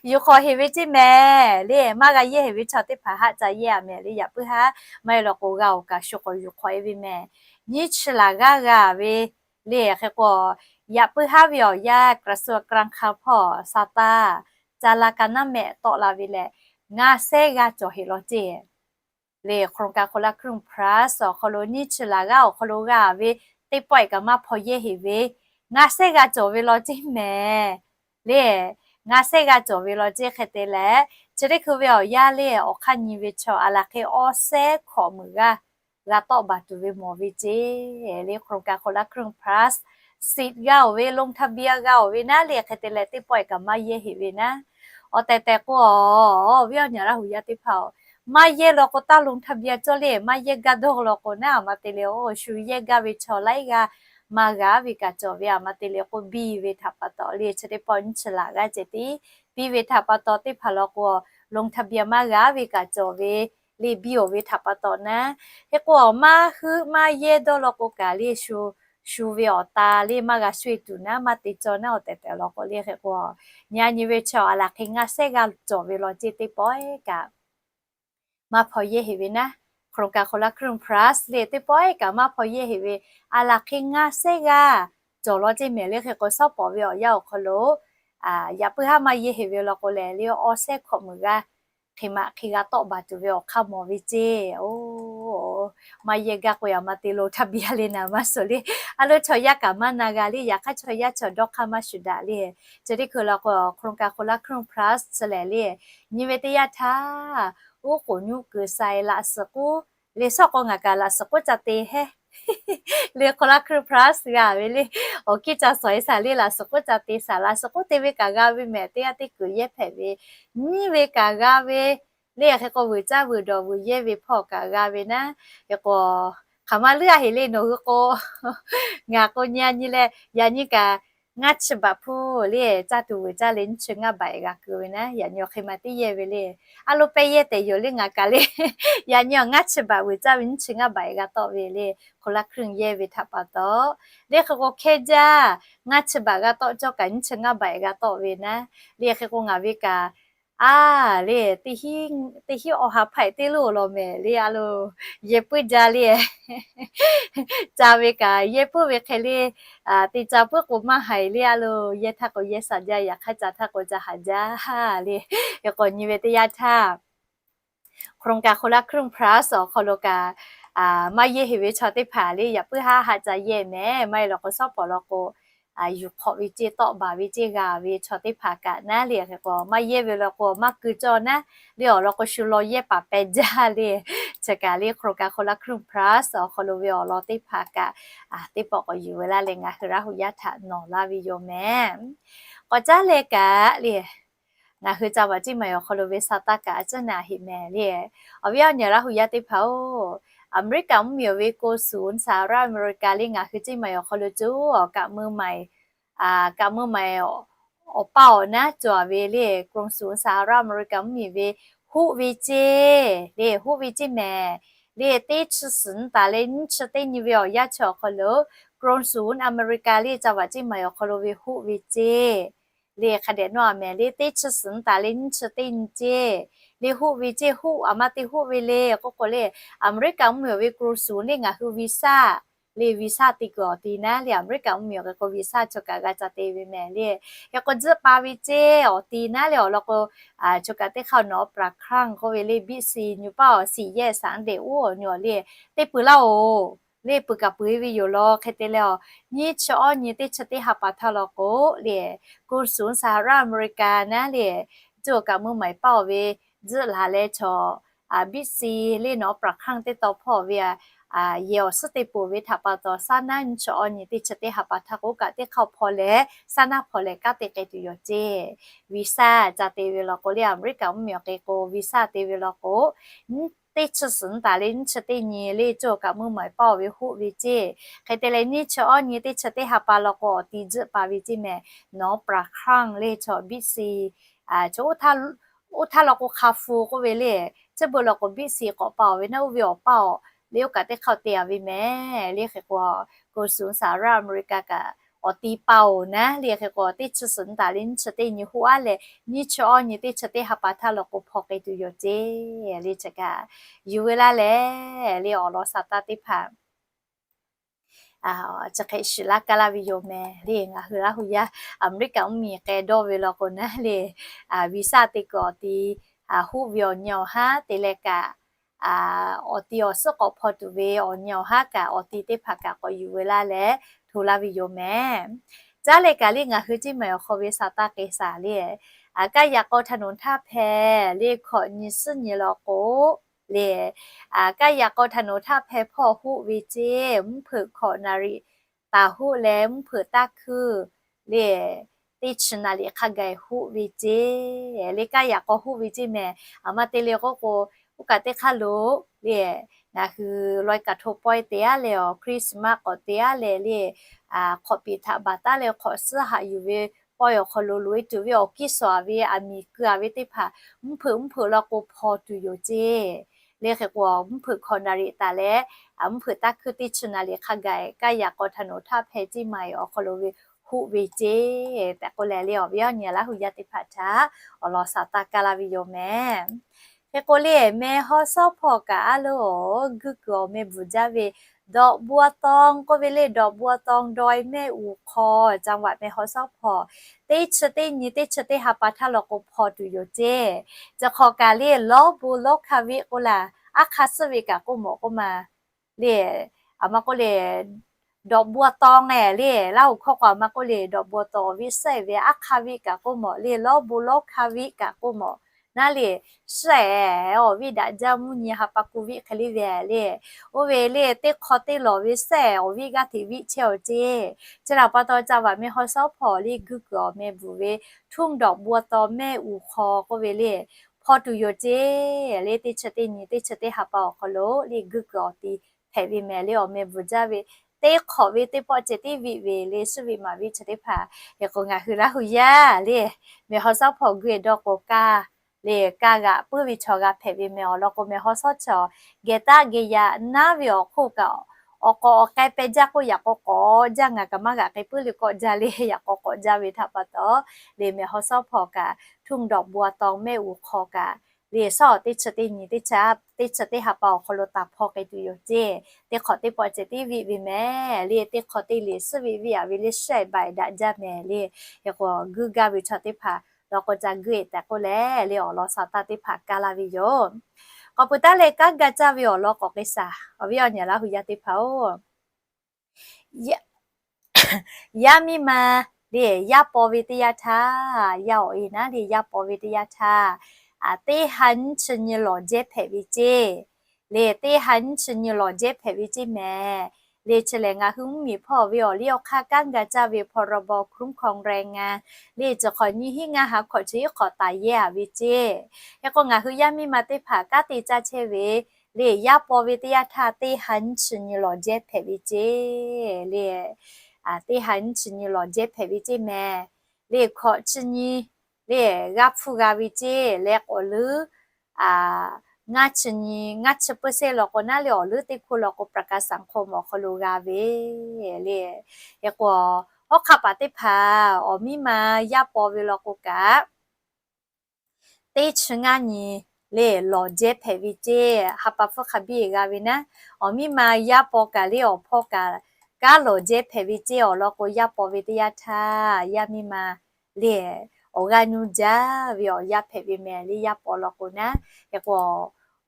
Yuˬ hk'awꞈ heꞈ ve ceˇ mehˍ le. Maˇ g'a yehˇ heꞈ ve chaw teˇ hpaˍ haˆ ca yehˇ a mehˍ le. Yaꞈ puiˉ haˆ maˇ e law k'o g'a awˬ kaꞈ shu k'awꞈ yuˬ hk'awꞈ e ve mehˍ. Nyiˇ chi laˬ g'aˇ g'a ve le. Hk'e k'o yaꞈ puiˉ haˆ ve awˬ yanˇ กระทรวงการคลัง hpawˇ สตางค์ ca la ka naˉ mehˆ tawˆ la ve lehˬ, ngaˇ sehˉ g'aˇ cawˬ heꞈ law ceˇ le. โครงการคนละครึ่ง plus awˬ hk'aw lo nyiˇ chi laˬ g'aˇ awˬ hk'aw lo g'a ve teˇ pawˆ e kaꞈ maˇ hpaw yehˇ heꞈ ve ngaˇ sehˉ g'a cawˬ ve law ceˇ mehˍ le. Ngaˇ sehˉ g'a cawˬ ve law ceˇ. Hk'e te leh chi teˇ hkui ve awˬ yanˇ le awˬ hk'aˇ nyi ve chaw a laˬ hk'e awˇ sehˉ hkawꞈ meuˍ g'aˇ g'a tawˆ baˬ tuˬ ve mawˬ ve ceˇ le. โครงการคนละครึ่ง plus สิทธิ์ g'a oˬ ve ลงทะเบียน g'a oˬ ve naˉ le. Hk'e te leh teˇ pawˆ e kaꞈ maˇ yehˇ heꞈ ve naˉ. Awˬ tehˬ tehˬ k'o, awˬ viˉ awˬ nyi Laˇ hu yaˇ teˇ hpaˍ-oˬ, maˇ yehˇ law k'o taˇ ลงทะเบียน cawˇ le. Maˇ yehˇ gaˇ dawˇ law k'o naˉ, a ma te le o shu yehˇ gaˇ ve chaw laiˉ g'aˇ maˇ g'a ve kaꞈ cawˬ ve. A ma te le k'o biˇ ve htaꞈ pa taw le chi teˇ pawˆ nyiˇ chi laˬ g'aˇ ceh tiˉ biˇ ve htaꞈ pa taw teˇ hpaˍ law k'o ลงทะเบียน maˇ g'a ve kaꞈ cawˬ ve le. Biˇ oˬ ve htaꞈ pa taw naˉ, hk'e k'o maˇ huˆ maˇ yehˇ dawˇ law k'o kaꞈ le shu, shu ve awˬ ta le maˇ g'a shu e tuˬ naˉ, maˇ te cawˇ naˉ. Awˬ tehˬ tehˬ law k'o le hk'e k'o nyi a nyi ve chaw a laˬ hk'e ngaˇ sehˉ g'a cawˬ ve law ceˇ. Teˇ pawˆ e kaꞈ maˇ hpaw yehˇ heꞈ ve naˉ. โครงการคนละครึ่ง plus le teˇ pawˆ e kaꞈ maˇ hpaw yehˇ heꞈ ve a laˬ hk'e ngaˇ sehˉ g'a cawˬ law ceˇ mehˍ le. Hk'e k'o suhˉ pawˍ ve awˬ yanˇ awˬ hk'aw lo yaꞈ puiˉ haˆ maˇ yehˇ heꞈ ve law k'o lehˬ le awˇ sehˉ hkawꞈ meuˍ g'aˇ hk'e maꞈ hk'e g'a tawˆ baˬ tuˬ ve awˬ hk'aˇ mawˬ ve ceˇ. Oˬ, maˇ yehˇ gaˇ k'o a ma te lo htaˇ biˇ a le naˍ maˇ suhˍ le. A lo chaw yaˇ kaꞈ maˇ na g'a le. Yaꞈ hk'aˇ chaw yaˇ chaw dawˇ hk'aˇ maˇ shuˍ daꞈ le. Chi teˇ hkui law k'o โครงการคนละครึ่ง plus chi lehˬ le nyi ve teˇ yanˇ htaˇ, oˉ k'oˍ nyuˆ kuiˬ sha e laꞈ suhˍ k'oˆ le. Suhˉ k'o ngaˬ kaꞈ laꞈ suhˍ k'oˆ ca te hehˉ le คนละครึ่ง plus g'a ve le. Awˬ kiˇ ca sawˍ e shaˍ le laꞈ suhˍ k'oˆ ca te shaˍ. Laꞈ suhˍ k'oˆ te ve kaꞈ g'a ve mehˍ. Teˇ g'aˇ teˇ kuiˬ yehˇ hpehꞈ ve nyiˇ ve kaꞈ g'a ve le. Hk'e k'o vuiˬ caˇ vuiˬ dawˬ vuiˬ yehˇ ve hpawˇ kaꞈ g'a ve naˉ. Hk'e k'o hk'aˬ ma leuˉ a heꞈ le nawˬ hui k'o, ngaˬ k'o nyi a nyi leh yaꞈ nyi kaꞈ ngaˇ chi baꞈ hpu le caˇ tuˬ vuiˬ caˇ le nyiˇ chi ngaˇ baꞈ e g'a keu ve naˉ. Yaꞈ nyi awˬ hk'e ma tiˉ yehˇ ve le. A lo pehˇ yehˇ tehꞈ yoˬ le ngaˬ kaꞈ le. Yaꞈ nyi awˬ ngaˇ chi baꞈ vuiˬ caˇ ve nyiˇ chi ngaˇ baꞈ e g'a tawˆ ve le. คนละครึ่ง yehˇ ve htaꞈ pa taw le hk'e k'o hkehˇ jaˇ ngaˇ chi baꞈ g'a tawˆ cawˇ kaꞈ nyiˇ chi ngaˇ baꞈ e g'a tawˆ ve naˉ. Le hk'e k'o ngaˬ ve kaꞈ a le teˇ hinˉ awˬ ha hpaˆ teˇ lo law mehˍ le. A lo yehˇ puiˉ jaˇ le ca ve kaꞈ yehˇ puiˉ ve hk'e le. Te ca puiˉ k'o maˇ haiˬ le. A lo yehˇ htaˇ k'o yehˇ sha jaˇ. Yaꞈ hk'aˇ ca htaˇ k'o ca haˍ jaˇ le. Hk'e k'o nyi ve teˇ yanˇ htaˇ โครงการคนละครึ่ง plus awˬ hk'aw lo kaꞈ maˇ yehˇ heꞈ ve chaw teˇ hpaˍ le yaꞈ puiˉ haˆ haˆ ca yehˇ mehˍ. Maˇ heˆ law k'o suhˉ pawˍ law k'o yuˬ hk'awꞈ ve ceˇ tawˆ baˬ ve ceˇ g'a ve chaw teˇ hpaˍ kaꞈ naˉ le. Hk'e k'o maˇ yehˇ ve law k'o maˇ keu cawˇ naˉ le. Awˬ lawn k'o shu law yehˇ paˍ pehˇ jaˇ le. Chi kaꞈ le โครงการคนละครึ่ง plus awˬ hk'aw lo ve awˬ lawn teˇ hpaˍ kaꞈ teˇ pawˆ k'awꞈ yuˬ ve laˇ leh ngaˬ hui Laˇ hu yaˇ htaꞈ nawˬ laˇ ve yoˬ mehˍ. K'awꞈ caˉ leh kaꞈ le ngaˬ hui ca vaꞈ ceˇ maˬ awˬ hk'aw lo ve sa taˇ kaꞈ a ciˉ naˍ heꞈ mehˍ le. Awˬ viˉ awˬ nyi Laˇ hu yaˇ teˇ hpaˍ-oˬ, Aˍmeˍriˆkaꞈ mvuhˇmiˬ oˬ ve กงสุลสหรัฐอเมริกา le ngaˬ hui ceˇ maˬ awˬ hk'aw lo coˇ kaꞈ meuˇ maˬ kaꞈ meuˇ maˬ awˬ paˇ awˬ naˉ cawˬ ve le. กงสุลสหรัฐอเมริกา mvuhˇmiˬ ve huˆ ve ceˇ le huˆ ve ceˇ mehˍ. le teˇ chi suhˍ nyi taˍ leh nyiˇ chi teˇ nyi ve awˬ yanˇ chi awˬ hk'aw lo, กรุงศรีอเมริกา le จังหวัดเชียงใหม่ awˬ hk'aw lo ve hoˆ ve ceˇ. Le hk'a dehꞈ nawˇ a mehˍ le teˇ chi suhˍ nyi taˍ leh nyiˇ chi teˇ nyi ceˇ. Le hoˆ ve ceˇ, hoˆ a ma te hoˆ ve le k'oˆ k'o le, Aˍmeˍriˆkaꞈ mvuhˇmiˬ awˬ ve กรุงศรี le ngaˬ hui visa, le visa te kuiˬ awˬ ti naˉ le Aˍmeˍriˆkaꞈ mvuhˇmiˬ awˬ hk'e k'o visa choˬ kaꞈ g'a ca te ve mehˍ le. Hk'e k'o tzuhˆ pa ve ceˇ awˬ ti naˉ le awˬ lawn k'o, choˬ kaꞈ teˇ hk'aˇ nawˉ ปากช่อง k'oˆ ve le biˆ si nyi paˇ awˬ siˍ yehˇ saˍ deꞈ oˇ awˬ nyi awˬ le, teˇ peuˬ laˇ oˬ. Le peuˬ kaꞈ peuˬ e ve yoˬ law hk'e te leh a, nyiˇ chi awˇ nyi teˇ chi teˇ ha pa htaˇ law k'o le, กรุงศรี สหรัฐอเมริกา naˉ le, cuˇ kaꞈ meuˇ maˍ paˇ awˬ ve tzuhˆ laˬ leh chaw biˆ si le nawˉ ปากช่อง teˇ taw hpawˇ ve a, yehˬ awˬ suhˉ te poˬ ve htaꞈ pa taw saˉ naˉ nyiˇ chi awˇ nyi teˇ chi teˇ ha pa htaˇ k'o kaꞈ teˇ hk'aˇ hpaw leh saˉ naˉ hpaw leh kanˉ te k'ai tuˬ yoˬ ceˇ. Visa ca te ve law k'o le Aˍmeˍriˆkaꞈ mvuhˇmiˬ awˬ hk'e k'o visa te ve law k'o, teˇ chi suhˍ nyi taˍ leh nyiˇ chi teˇ nyi le cuˇ kaꞈ meuˇ maˍ paˇ awˬ ve hoˆ ve ceˇ. Hk'e te leh nyiˇ chi awˇ nyi teˇ chi teˇ ha pa law k'o awˬ ti tzuhˆ pa ve ceˇ mehˍ, nawˉ ปากช่อง le chaw biˆ si chaw oˇ htaˇ law k'o hk'a fu k'oˆ ve le, chi beuꞈ law k'o biˆ si k'awꞈ pa awˬ ve naˉ oˇ ve awˬ paˇ awˬ le oˇ kaꞈ teˇ hk'aˇ te a ve mehˍ le hk'e k'o, กรุงศรี สหรัฐอเมริกา kaꞈ awˬ ti pa oˬ naˉ le hk'e k'o teˇ chi suhˍ nyi taˍ leh nyiˇ chi teˇ nyi hoˆ aˉ leh nyiˇ chi awˇ nyi teˇ chi teˇ ha pa htaˇ law k'o hpaw k'ai tuˬ yoˬ ceˇ. Le chi kaꞈ yuˬ ve laˇ leh le awˬ lawn saˍ taˇ teˇ hpaˍ chi hk'e shiˍ laˇ kaˇ laˇ ve yoˬ mehˍ le ngaˬ hui Laˇ hu yaˇ Aˍmeˍriˆkaꞈ mvuhˇmiˬ k'ai dawˇ ve law k'o naˉ le, visa te kuiˬ awˬ ti hoˆ ve awˬ nyi awˬ haˉ te leh kaꞈ, awˬ ti awˬ suhˉ k'awꞈ hpaw tuˬ ve awˬ nyi awˬ haˉ kaꞈ awˬ ti teˇ hpaˍ kaꞈ k'awꞈ yuˬ ve laˇ leh hto laˇ ve yoˬ mehˍ. Caˉ leh kaꞈ le ngaˬ hui ceˇ maˬ awˬ hk'aw ve saˍ taˇ k'ai saˍ le, kaˇ yaꞈ k'aw htaꞈ nawˬ htaˇ hpehꞈ le hkawꞈ nyi suhˉ nyi law k'o le, kaˇ yaꞈ k'aw htaꞈ nawˬ htaˇ hpehꞈ hpawˇ hoˆ ve ceˇ, mvuhˇ hpeuꞈ hkawꞈ naˍriˍ taˍ hoˆ leh mvuhˇ hpeuꞈ taˇ hkuiˇ le teˇ chi naˍriˍ hk'a gaˬ hoˆ ve ceˇ. Le kaˇ yaꞈ k'aw hoˆ ve ceˇ mehˍ. A ma te le k'oˆ k'o, oˇ kaꞈ teˇ hk'aˇ lo le ngaˬ hui lawˬ e kaꞈ hto pawehˇ te aˉ leh awˬ Christmas k'awꞈ te aˉ leh le hk'awꞈ piˍ htaꞈ baˬ taˉ leh hk'awꞈ suhˉ haꞈ yuˬ ve pawehˇ awˬ hk'aw lo loꞈ e tuˬ ve awˬ kiˇ sawˍ ve aˬ miˍ keu a ve teˇ hpaˍ mvuhˇ hpeuꞈ mvuhˇ hpeuꞈ law k'o hpaw tuˬ yoˬ ceˇ. Le hk'e k'o mvuhˇ hpeuꞈ hkawꞈ naˍriˍ taˍ leh mvuhˇ hpeuꞈ taˇ hkuiˇ teˇ chi naˍriˍ hk'a gaˬ kaˇ yaꞈ k'aw htaꞈ nawˬ htaˇ hpehꞈ ceˇ maˬ awˬ hk'aw lo ve hoˆ ve ceˇ tehꞈ k'oˆ leh le awˬ viˉ awˬ nyi Laˇ hu yaˇ teˇ hpaˍ htaꞈ awˬ lawn saˍ taˇ kaˇ laˇ ve yoˬ mehˍ. Hk'e k'o le meh haw sawˉ hpawˇ kaꞈ aˉ lo guˇ kuiˬ awˬ meh bvuhˬ jaˇ ve dawꞈ bu a taw k'oˆ ve le dawꞈ bu a taw ดอยแม่อู่คอ จังหวัดแม่ฮ่องสอน hpawˇ teˇ chi teˇ nyi teˇ chi teˇ ha pa htaˇ law k'o hpaw tuˬ yoˬ ceˇ. Chi hk'awꞈ kaꞈ le lawˇ bon lawˇ hkanˇ viˆ k'oˆ laˇ, aˉ hk'aˇ suhˉ ve kaꞈ k'oˆ mawˬ k'oˆ ma le, a ma k'oˆ le dawꞈ bu a taw ngeh le Laˇ hu hkawˇ k'o a ma k'oˆ le dawꞈ bu a taw viˆ suhˉ ve aˉ hk'aˇ viˆ kaꞈ k'oˆ mawˬ le lawˇ bon lawˇ hkanˇ viˆ kaꞈ k'oˆ mawˬ naˉ le, suhˉ awˬ viˆ daꞈ jaˇ mvuhˇ nyi ha pa ku viˆ hk'e le ve le. Oˇ ve le teˇ hk'aw teˇ lawˬ ve suhˉ awˬ viˆ g'aˇ hteꞈ viˆ chehˇ awˬ ceˇ. Chi htaꞈ pa taw จังหวัดแม่ฮ่องสอน hpawˇ le guˇ kuiˬ awˬ meh bvuhˬ ve ทุ่งดอกบัวตองแม่อู่คอ k'oˆ ve le hpaw tuˬ yoˬ ceˇ. Le teˇ chi teˇ nyi teˇ chi teˇ ha pa awˬ hk'aw lo le guˇ kuiˬ awˬ ti hpehꞈ ve mehˍ le awˬ meh bvuhˬ jaˇ ve teˇ hk'awꞈ ve teˇ pawˆ ceh tiˉ viˆ ve le suhˉ viˆ maˍ viˆ chi teˇ hpaˍ hk'e k'o ngaˬ hui Laˇ hu yaˇ le meh haw sawˉ hpawˇ guˇ e dawˇ k'o kaˇ le kaˇ g'aꞈ puiˉ ve chaw g'a hpehꞈ ve meh awˬ lawn k'o meh haw sawˉ chaw geh taˆ geh yaꞈ naˉ ve awˬ hk'oˆ kaꞈ awˬ k'awꞈ awˬ k'ai peh jaˇ k'oˆ yaꞈ k'aw k'awꞈ jaˇ ngaˬ kaꞈ maˇ g'aꞈ k'ai puiˉ le k'awꞈ jaˇ le yaꞈ k'aw k'awꞈ jaˇ ve htaꞈ pa taw le meh haw sawˉ hpawˇ kaꞈ ทุ่งดอกบัวตองแม่อู่คอ kaꞈ le suhˉ teˇ chi teˇ nyi teˇ chi teˇ ha pa awˬ hk'aw lo taˍ hpaw k'ai tuˬ yoˬ ceˇ. Teˇ hk'awꞈ teˇ pawˆ ceh tiˉ viˆ ve mehˍ le teˇ hk'awꞈ teˇ le suhˉ viˆ viˆ a ve le suhˉ e baˬ e daꞈ jaˇ mehˍ le. Hk'e k'o guˇ gaˇ ve chaw teˇ hpaˍ law k'o ca guˇ e tehꞈ k'oˆ leh le awˬ lawn saˍ taˇ teˇ hpaˍ kaˇ laˇ ve yoˬ. K'awꞈ peuˬ taˉ leh kanˉ ga caˇ ve awˬ lawn k'awꞈ k'ai saˍ awˬ viˉ awˬ nyi Laˇ hu yaˇ teˇ hpaˍ-oˬ, yaˇ miˇ ma le yaˇ paw ve teˇ yanˇ htaˇ, yaˇ awˬ e naˉ le yaˇ paw ve teˇ yanˇ htaˇ, teˇ ha nyiˇ chi nyi lawˬ jehˇ hpehꞈ ve ceˇ. Le teˇ ha nyiˇ chi nyi lawˬ jehˇ hpehꞈ ve ceˇ mehˍ. Le chi lehˬ ngaˬ hui mvuhˇmiˬ hpawˇ ve awˬ liˇ awˬ hk'aˇ kanˉ ga caˇ ve พรบคุ้มครองแรงงาน le chi hk'awꞈ nyiˇ hinˉ ngaˇ ha hkawꞈ chi hiˉ hk'awꞈ taˍ yehˇ a ve ceˇ. Hk'e k'o ngaˬ hui yaˇ miˇ ma teˇ hpaˍ kanˉ te caˇ chehˇ ve le yaˇ paw ve teˇ yanˇ htaˇ teˇ ha nyiˇ chi nyi lawˬ jehˇ hpehꞈ ve ceˇ le. Teˇ ha nyiˇ chi nyi lawˬ jehˇ hpehꞈ ve ceˇ mehˍ. Le hkawꞈ chi nyi le g'a hpfuhˇ g'a ve ceˇ leh k'awꞈ leuˉ ngaˇ chi nyi, ngaˇ chi เปอร์เซ็นต์ law k'o naˉ le awˬ leuˉ teˇ hkawˇ law k'o ประกันสังคม awˬ hk'aw lo g'a ve le. Hk'e k'o, hawˉ hk'aˆ paˍ teˇ hpaˍ awˬ miˇ ma yaˇ paw ve law k'o kaꞈ, teˇ chi ngaˇ nyi le lawˬ jehˇ hpehꞈ ve ceˇ. Ha pa hpfuhˇ hk'a biˇ g'a ve naˉ, awˬ miˇ ma yaˇ paw kaꞈ le awˬ hpawˇ kaꞈ kanˉ lawˬ jehˇ hpehꞈ ve ceˇ. Awˬ lawn k'o, yaˇ paw ve teˇ yanˇ htaˇ yaˇ miˇ ma le awˬ g'aˇ nuˇ jaˇ ve awˬ yanˇ hpehꞈ ve mehˍ le. Yaˇ paw law k'o naˉ, hk'e k'o,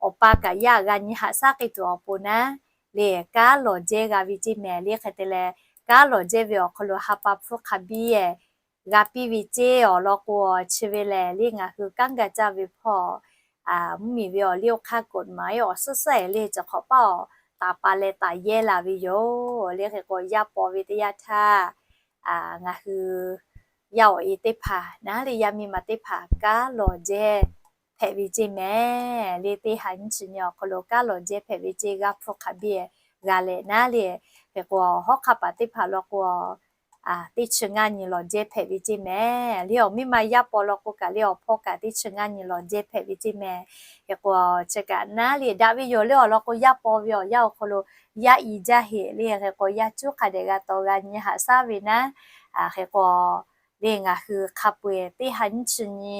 awˬ pa kaꞈ yaˇ g'a nyi haꞈ shaˉ k'ai tuˬ awˬ pon naˉ le kanˉ lawˬ jehˇ g'a ve ceˇ mehˍ le. Hk'e te leh, kanˉ lawˬ jehˇ ve awˬ hk'aw lo ha pa hpfuhˇ hk'a biˇ g'a piˇ ve ceˇ. Awˬ lawn k'o, chi ve lehˬ le ngaˬ hui kanˉ ga caˇ ve hpawˇ mvuhˇmiˬ ve awˬ liˇ awˬ hk'aˇ กฎหมาย awˬ suhˉ suhˉ le chi hk'awꞈ paˇ awˬ taˍ pa leh taˍ yehˇ la ve yoˬ le. Hk'e k'o, yaˇ paw ve teˇ yanˇ htaˇ ngaˬ hui yaˇ awˬ e teˇ hpaˍ naˉ le yaˇ miˇ ma teˇ hpaˍ kanˉ lawˬ jehˇ hpehꞈ ve ceˇ mehˍ le. Teˇ ha nyiˇ chi nyi awˬ hk'aw lo kanˉ lawˬ jehˇ hpehꞈ ve ceˇ g'aˇ hpfuhˇ hk'a biˇ g'a leh naˉ le. Hk'e k'o, hawˉ hk'aˆ paˍ teˇ hpaˍ law k'o, teˇ chi ngaˇ nyi lawˬ jehˇ hpehꞈ ve ceˇ mehˍ le. Awˬ miˇ ma yaˇ paw law k'o kaꞈ le awˬ hpawˇ kaꞈ teˇ chi ngaˇ nyi lawˬ jehˇ hpehꞈ ve ceˇ mehˍ. Hk'e k'o, chi kaꞈ naˉ le daꞈ ve yoˬ le. Awˬ lawn k'o, yaˇ paw ve awˬ yanˇ awˬ hk'aw lo yaˇ i jaˇ heꞈ le. Hk'e k'o, yaˇ cuˉ hk'a dehꞈ g'a taw g'a nyi haꞈ shaˉ ve naˉ, hk'e k'o, le ngaˬ hui hk'a peu-eˬ teˇ ha nyiˇ chi nyi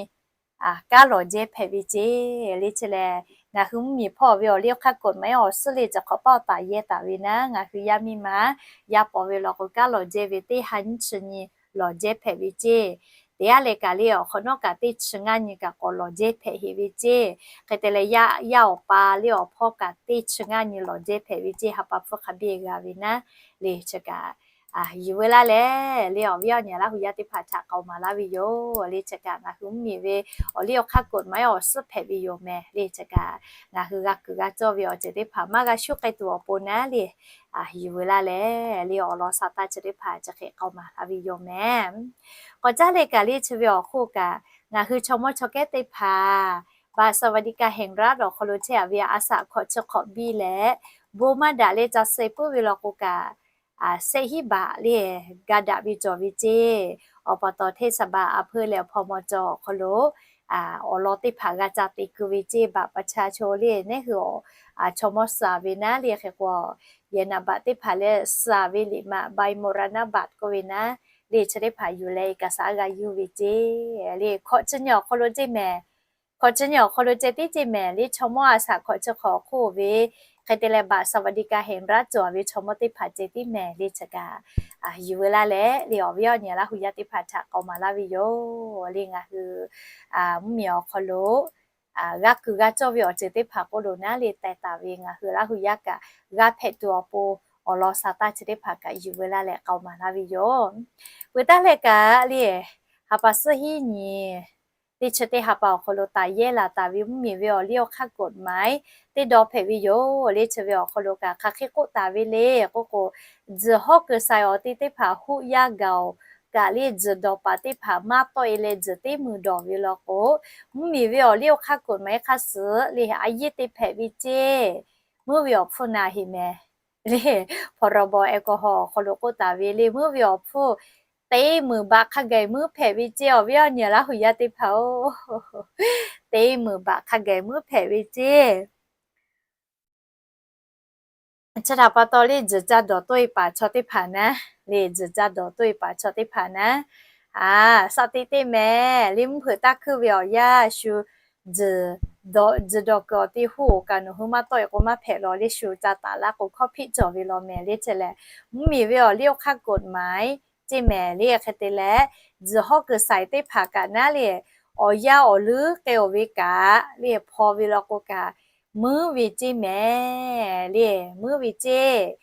kanˉ lawˬ jehˇ hpehꞈ ve ceˇ le. Chi lehˬ, ngaˬ hui mvuhˇmiˬ hpawˇ ve awˬ liˇ awˬ hk'aˇ กฎหมาย awˬ suhˉ le chi hk'awꞈ paˇ awˬ taˍ yehˇ taˍ ve naˉ, ngaˬ hui yaˇ miˇ ma yaˇ paw ve law k'o kanˉ lawˬ jehˇ ve teˇ ha nyiˇ chi nyi lawˬ jehˇ hpehꞈ ve ceˇ. Teˇ g'aˇ leh kaꞈ le awˬ hk'awꞈ nawˉ kaꞈ teˇ chi ngaˇ nyi kaꞈ k'awꞈ lawˬ jehˇ hpehꞈ heꞈ ve ceˇ. Hk'e te leh, yaˇ awˬ pa le awˬ hpawˇ kaꞈ teˇ chi ngaˇ nyi lawˬ jehˇ hpehꞈ ve ceˇ. Ha pa hpfuhˇ hk'a biˇ g'a ve naˉ le chi kaꞈ yuˬ veu laˇ leh le awˬ viˉ awˬ nyi Laˇ hu yaˇ teˇ hpaˍ htaꞈ k'aoˍ maˍ laˇ ve yoˬ le. Chi kaꞈ ngaˬ hui mvuhˇmiˬ ve awˬ liˇ awˬ hk'aˇ กฎหมาย awˬ suhˉ hpehꞈ ve yoˬ mehˍ le. Chi kaꞈ ngaˬ hui g'a kuiˬ g'a cawˇ ve awˬ ceuˬ teˇ hpaˍ maˇ g'a shuˉ k'ai tuˬ awˬ pon naˉ le yuˬ veu laˇ leh le awˬ lawn sa taˇ chi teˇ hpaˍ chi hk'e k'aoˍ maˍ laˇ ve yoˬ mehˍ. K'awꞈ caˇ le kaꞈ le chi ve awˬ hk'oˆ kaꞈ, ngaˬ hui chaw mawˇ chaw kehˉ teˇ hpaˍ บัตรสวัสดิการแห่งรัฐ awˬ hk'aw lo chehˇ a ve a shaꞈ hkawꞈ chi hk'awꞈ biˇ leh bon maˇ daꞈ leh ca suh puiˉ ve law k'o kaꞈ, shehˆ hinˉ baꞈ le ga daꞈ ve cawˬ ve ceˇ. Awˬ pa taw เทศบาล a hpeuˇ leh awˬ hpaw maw cawˬ awˬ hk'aw lo awˬ lawn teˇ hpaˍ g'a ca te keu ve ceˇ. Baꞈ pa cha cho le neˉ hui awˬ chaw mawˇ suh ve naˉ le hk'e k'o, yehˬ naˍ baꞈ teˇ hpaˍ leh suh ve liꞈ maꞈ ใบมรณบัตร k'oˆ ve naˉ le chi teˇ hpaˍ yuˬ leh เอกสาร g'a yuˬ ve ceˇ le. Hkawꞈ chi nyi awˬ hk'aw lo ceˇ mehˍ. Hkawꞈ chi nyi awˬ hk'aw lo ceh tiˉ ceˇ mehˍ le chaw mawˇ a shaꞈ hkawꞈ chi hk'awꞈ hk'oˆ ve hk'e te leh บัตรสวัสดิการแห่งรัฐ cawˬ ve chaw mawˇ teˇ hpaˍ ceh tiˉ mehˍ le chi kaꞈ yuˬ veu laˇ leh le awˬ viˉ awˬ nyi Laˇ hu yaˇ teˇ hpaˍ htaꞈ k'aoˍ maˍ laˇ ve yoˬ le. Ngaˬ hui mvuhˇmiˬ awˬ hk'aw lo g'a kuiˬ g'a cawˇ ve awˬ ceuˬ teˇ hpaˍ k'oˆ lo naˉ le teh taˍ ve ngaˬ hui Laˇ hu yaˇ kaꞈ g'a hpehꞈ tuˬ awˬ pon awˬ lawn sa taˇ chi teˇ hpaˍ kaꞈ yuˬ veu laˇ leh k'aoˍ maˍ laˇ ve yoˬ. Peuˬ taˇ leh kaꞈ le ha pa suhˉ hiˉ nyi teˇ chi teˇ ha pa awˬ hk'aw lo taˍ yehˇ laˬ taˍ ve mvuhˇmiˬ ve awˬ liˇ awˬ hk'aˇ กฎหมาย teˇ dawˇ hpehꞈ ve yoˬ le. Chi ve awˬ hk'aw lo kaꞈ hk'aˬ hk'e k'oˆ taˍ ve le k'oˆ k'o, tzuhˬ hawˉ kuiˬ shaiˍ awˬ te teˇ hpaˍ hoˆ yaˇ gaˬ-oˬ kaꞈ le tzuhˬ dawˬ paˍ teˇ hpaˍ maˇ tawˆ e leh tzuhˬ teˇ muiˬ dawˬ ve law k'o, mvuhˇmiˬ ve awˬ liˇ awˬ hk'aˇ กฎหมาย hk'a suhˍ le a yehˇ te hpehꞈ ve ceˇ. Muiˉ ve awˬ hpfuhˇ na heꞈ mehˍ le พรบ แอลกอฮอล์ awˬ hk'aw lo k'oˆ taˍ ve le muiˉ ve awˬ hpfuhˇ teˇ muiˬ baꞈ hk'a gaˬ muiˉ hpehꞈ ve ceˇ. Awˬ viˉ awˬ nyi Laˇ hu yaˇ teˇ hpaˍ-oˬ, teˇ muiˬ baꞈ hk'a gaˬ muiˉ hpehꞈ ve ceˇ. Chi htaꞈ pa taw le tzuhˬ ca dawˬ toˆ e paˍ chaw teˇ hpaˍ naˉ le tzuhˬ ca dawˬ toˆ e paˍ chaw teˇ hpaˍ naˉ, a, shaˍ teꞈ teˇ mehˍ le mvuhˇ hpeuꞈ taˇ hkuiˇ ve awˬ yanˇ shu tzuhˬ dawˬ, tzuhˬ dawˬ kuiˬ awˬ te hoˆ-oˬ kaꞈ nawˬ hui maˇ tawˆ e k'o maˇ hpehꞈ law le shu ca taˍ laˇ k'o hkawˇ hpiˆ cawˬ ve law mehˍ le. Chi lehˬ mvuhˇmiˬ ve awˬ liˇ awˬ hk'aˇ กฎหมาย ceˇ mehˍ le hk'e te leh, tzuhˬ hawˉ kuiˬ shaiˍ teˇ hpaˍ kaꞈ naˉ le awˬ yaˇ awˬ leuˉ k'ai-oˬ ve kaꞈ le hpaw ve law k'o kaꞈ muiˉ ve ceˇ mehˍ le muiˉ ve ceˇ.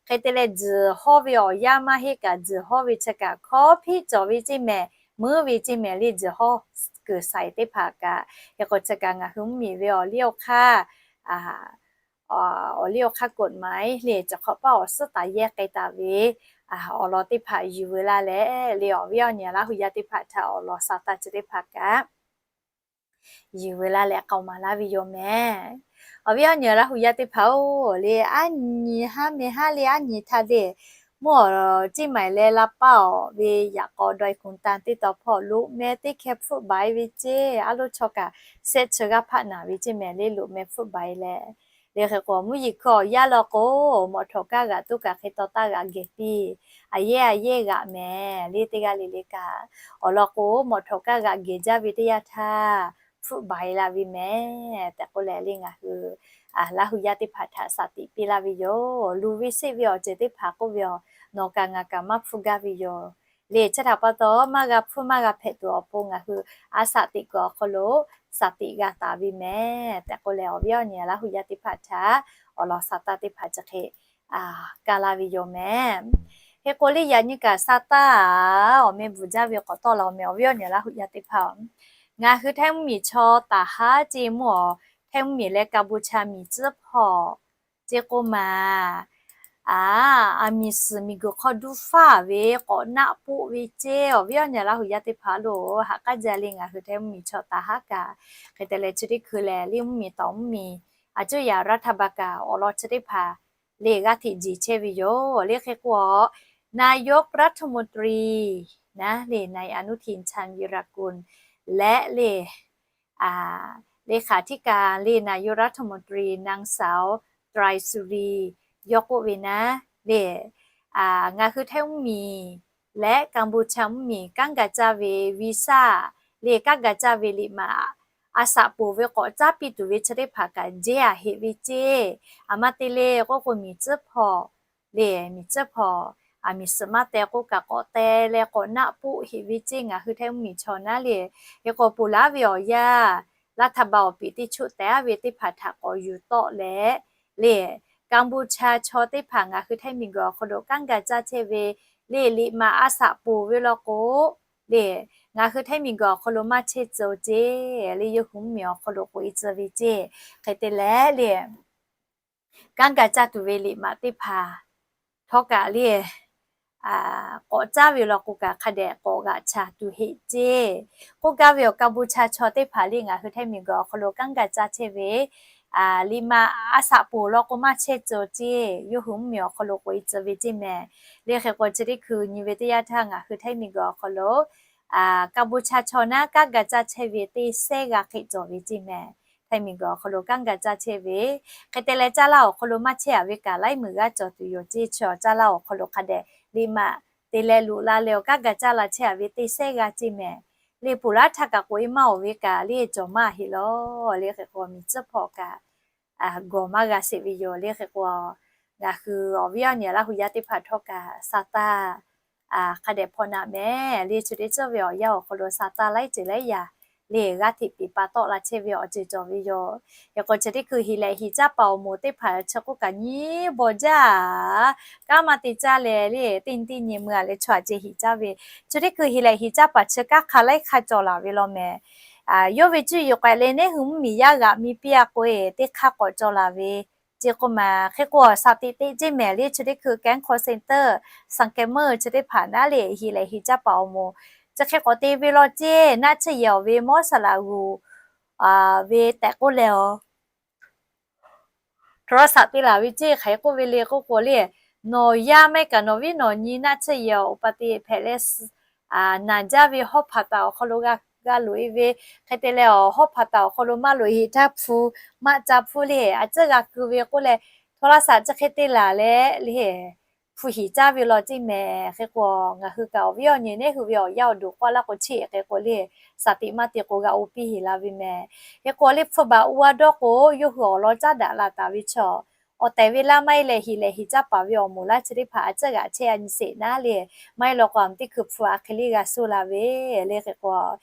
Hk'e te leh tzuhˬ hawˉ ve awˬ yanˇ maˇ heˆ kaꞈ tzuhˬ hawˉ ve chi kaꞈ hkawˇ hpiˆ cawˬ ve ceˇ mehˍ, muiˉ ve ceˇ mehˍ le tzuhˬ hawˉ kuiˬ shaiˍ teˇ hpaˍ kaꞈ. Hk'e k'o chi kaꞈ ngaˬ hui mvuhˇmiˬ ve awˬ liˇ awˬ hk'aˇ, awˬ liˇ awˬ hk'aˇ กฎหมาย le chi hk'awꞈ paˇ awˬ suhˉ taˍ yehˇ k'ai taˍ ve awˬ lawn teˇ hpaˍ yuˬ veu laˇ leh le awˬ viˉ awˬ nyi Laˇ hu yaˇ teˇ hpaˍ htaꞈ awˬ lawn sa taˇ chi teˇ hpaˍ kaꞈ yuˬ veu laˇ leh k'aoˍ maˍ laˇ ve yoˬ mehˍ. Awˬ viˉ awˬ nyi Laˇ hu yaˇ teˇ hpaˍ-oˬ le, aˉ nyi haˉ meh haˉ le aˉ nyi htaˇ le mvuhˇ awˬ ciˇ maiˍ leh la paˇ awˬ ve yaꞈ k'aw dawˇ e kuˬ tanˍ teˇ taw hpawˇ loꞈ meh teˇ hkeh hpfuhˆ baˬ e ve ceˇ. A loˇ chaw kaꞈ shehˆ chi g'aˇ hpaˆ naˍ ve ceˇ mehˍ le, loꞈ meh hpfuhˆ baˬ e leh, le hk'e k'o mvuhˇ yeˬ hkui awˬ yaˇ law k'o, mawꞈ htawꞈ kaˇ g'aꞈ toˇ kaꞈ hk'e taw taˇ g'aꞈ gehˬ piˇ, a yehˇ a yehˇ g'aꞈ mehˍ le teˇ g'aˇ le le kaꞈ. Awˬ lawn k'o, mawꞈ htawꞈ kaˇ g'aꞈ gehˬ jaˇ ve teˇ yanˇ htaˇ hpfuhˆ baˬ e la ve mehˍ tehꞈ k'oˆ leh, le ngaˬ hui Laˇ hu yaˇ teˇ hpaˍ htaꞈ shaˍ tiꞈ piˇ laˇ ve yoˬ. Luˬ ve seˆ ve awˬ ceuˬ teˇ hpaˍ k'oˆ ve aˬ, nawˬ kaꞈ ngaˬ kaꞈ maˇ hpfuhˆ gaˇ ve yoˬ. Le chi htaꞈ pa taw, maˇ g'a hpfuhˆ maˇ g'a hpehꞈ tuˬ awˬ pon ngaˬ hui a shaˍ tiꞈ kuiˬ awˬ hk'aw lo shaˍ tiꞈ g'a taˍ ve mehˍ tehꞈ k'oˆ leh, awˬ viˉ awˬ nyi Laˇ hu yaˇ teˇ hpaˍ htaꞈ awˬ lawn sa taˇ teˇ hpaˍ chi hk'e kaˇ laˇ ve yoˬ mehˍ. Hk'e k'o le, yaꞈ nyi kaꞈ sa taˇ awˬ meh bvuhˬ jaˇ ve k'awꞈ tawˆ la awˬ meh, awˬ viˉ awˬ nyi Laˇ hu yaˇ teˇ hpaˍ-oˬ, ngaˬ hui Htaiˇ mvuhˇ miˬ chaw taˍ haˉ ceˇ mvuhˇ awˬ, Htaiˇ mvuhˇ miˬ leh Kaˍ bon chaˇ miˬ tcuhˉ hpawˇ ceˇ k'oˆ maˬ, aˬ, aˬ miˬ suhˍ miˬ guiˬ hk'aw duˇ faˇ ve k'awꞈ naˆ poˆ ve ceˇ. Awˬ viˉ awˬ nyi Laˇ hu yaˇ teˇ hpaˍ lo, haꞈ k'aˉ jaˇ le ngaˬ hui Htaiˇ mvuhˇ miˬ chaw taˍ haˉ kaꞈ, hk'e te leh chi teˇ hkui lehˬ, le mvuhˇ miˬ tawˍ mvuhˇ miˬ, a cuˇ yaꞈ รัฐบาล kaꞈ awˬ lawn chi teˇ hpaˍ le g'aˇ hteꞈ jeˬ chehˇ ve yoˬ. Le hk'e k'o, นายกรัฐมนตรี naˉ le นายอนุทิน ชาญวีรกูล leh le เลขาธิการ le นายกรัฐมนตรี นางสาว ไตรสุรี yawˇ k'oˆ ve naˉ le, ngaˬ hui Htaiˇ mvuhˇ miˬ leh Kaˍ bon chaˇ mvuhˇ miˬ kanˉ ga caˇ ve วีซ่า le kanˉ ga caˇ ve liꞈ maꞈ a shaꞈ ponˬ ve k'awꞈ caˉ piˇ tuˬ ve chi teˇ hpaˍ kaꞈ jehˇ aꞈ heꞈ ve ceˇ. Aˬ ma te le k'oˆ k'o, miˬ tcuhˉ hpawˇ le, miˬ tcuhˉ hpawˇ aˬ miˬ suhˍ maˇ teh k'oˆ kaꞈ k'awꞈ teh leh k'awꞈ naˆ poˆ heꞈ ve ceˇ ngaˬ hui Htaiˇ mvuhˇ miˬ chaw naˉ le. Hk'e k'o, ponˬ laˉ ve awˬ yanˇ รัฐบาล awˬ piˍ teˇ choˆ tehˉ ve teˇ hpaˍ htaꞈ k'awꞈ yuˬ tawˆ leh le, Kaˍ bon chaˇ chaw teˇ hpaˍ ngaˬ hui Htaiˇ miˬ guiˬ awˬ hk'aw lo kanˉ ga caˇ chehˇ ve le, liꞈ maꞈ a shaꞈ ponˬ ve law k'o le, ngaˬ hui Htaiˇ miˬ guiˬ awˬ hk'aw lo maˇ chehˇ tcuh ceˇ le, yawˇ hui mvuhˇ miˬ awˬ hk'aw lo k'oꞈ e tcuh ve ceˇ. Hk'e te leh le, kanˉ ga caˇ tuˬ ve liꞈ maꞈ teˇ hpaˍ htawˇ kaꞈ le, k'awꞈ caˉ ve law k'o kaꞈ hk'a dehꞈ k'awꞈ g'aꞈ chaˬ tuˬ heˆ ceˇ. K'oˆ gaˇ ve awˬ Kaˍ bon chaˇ chaw teˇ hpaˍ le ngaˬ hui Htaiˇ miˬ guiˬ awˬ hk'aw lo kanˉ ga caˇ chehˇ ve liꞈ maꞈ a shaꞈ ponˬ law k'o maˇ chehˇ tcuh ceˇ, yawˇ hui mvuhˇ miˬ awˬ hk'aw lo k'oꞈ e tcuh ve ceˇ mehˍ. Le hk'e k'o, chi teˇ hkui nyi ve teˇ yanˇ htaˇ ngaˬ hui Htaiˇ miˬ guiˬ awˬ hk'aw lo Kaˍ bon chaˇ chaw naˉ kanˉ ga caˇ chehˇ ve teˇ sehˉ g'aˇ hk'e cawˬ ve ceˇ mehˍ. Htaiˇ miˬ guiˬ awˬ hk'aw lo kanˉ ga caˇ chehˇ ve, hk'e te leh caˇ laˇ awˬ hk'aw lo maˇ chehˇ a ve kaꞈ laiˉ meunˍ g'aˇ cawˬ tuˬ yoˬ ceˇ. Chi awˬ caˇ laˇ awˬ hk'aw lo hk'a dehꞈ liꞈ maꞈ te leh loꞈ la leh awˬ kanˉ ga caˇ la chehˇ a ve teˇ sehˉ g'aˇ ceˇ mehˍ. Le ponˬ laˉ htaˇ kaꞈ k'oꞈ e maˇ oˬ ve kaꞈ le cawˬ maˇ heˆ lawˬ. Le hk'e k'o, miˬ tcuhˉ hpawˇ kaꞈ gawˬ maˇ g'a sheˍ ve yoˬ. Le hk'e k'o, ngaˬ hui awˬ viˉ awˬ nyi Laˇ hu yaˇ teˇ hpaˍ htawˇ kaꞈ sa taˇ hk'a dehꞈ hpaw naꞈ mehˍ. Le chi teˇ ceuˬ ve awˬ yanˇ awˬ hk'aw lo sa taˇ laiˉ ceuˬ laiˉ yaꞈ le g'aˇ hteꞈ peˍ pa tawˆ la chehˇ ve awˬ ceuˬ cawˬ ve yoˬ. Hk'e k'o, chi teˇ hkui hiˍ lehꞈ hiˍ caˇ paˍ awˬ moˍ teˇ hpaˍ chi k'oˆ kaꞈ nyi bawˬ jaˇ. Kanˉ maˇ te caˇ leh le, teˇ nyi teˇ nyi mui a leh chaw a ceh hiˍ caˇ ve, chi teˇ hkui hiˍ lehꞈ hiˍ caˇ paˍ chi kanˉ hk'a laiˉ hk'a cawˬ laˬ ve law mehˍ. Yawˇ ve cuˇ yiˍ k'awehꞈ leh neˉ hui mvuhˇ miˬ yaˇ g'aꞈ mi piˇ a k'o e, teˇ hk'aˇ k'awꞈ cawˬ laˬ ve ceˇ k'oˆ maˬ. Hk'e k'o, shaˍ tiꞈ teˇ ceˇ mehˍ le chi teˇ hkui แก๊ง call center, สังแกมเมอร์ chi teˇ hpaˍ naˉ le hiˍ lehꞈ hiˍ caˇ paˍ awˬ moˍ chi hk'e k'awꞈ te ve law ceˇ. Naˆ tsuhˇ yehˬ awˬ ve mawˇ saˍ laꞈ g'uˬ ve tehꞈ k'oˆ leh a โทรศัพท์ te laˬ ve ceˇ. Hk'aˬ hk'e k'oˆ ve le k'oˆ k'o le, nawˬ yaˇ maˇ heˆ kaꞈ nawˬ viˉ nawˬ nyi naˆ tsuhˇ yehˬ awˬ pa te hpehꞈ leh naˬ jaˇ ve hawˉ hpaˍ taˍ awˬ hk'aw lo g'a loꞈ e ve, hk'e te leh awˬ hawˉ hpaˍ taˍ awˬ hk'aw lo maˇ loꞈ e heˆ htaˇ hpu maˇ ca hpfuhˇ le, a tcuhˇ g'a keu ve k'oˆ leh โทรศัพท์ chi hk'e te laˬ leh le hpu hiˍ caˇ ve law ceˇ mehˍ. Hk'e k'o, ngaˬ hui kaꞈ awˬ viˉ awˬ nyi neˉ hui ve awˬ yaˇ awˬ duˬ k'oˆ laˇ k'o, chi hk'e k'o le, shaˍ tiꞈ maˇ te k'o g'a oˇ piˇ heˍ la ve mehˍ. Hk'e k'o le, hpu baˬ oˇ a dawˇ k'o, yawˇ hui awˬ lawn caˉ daꞈ la taˍ ve chaw, awˬ tehˬ ve laˇ maˇ heˆ leh hiˍ lehꞈ hiˍ caˇ paˍ ve awˬ moˍ laˇ chi teˇ hpaˍ a tcuhˇ g'aꞈ chehˇ a nyi sheˍ naˉ le, maˇ heˆ law k'o, a teˇ hkui hpu a hk'e le g'a suh la ve le. Hk'e k'o,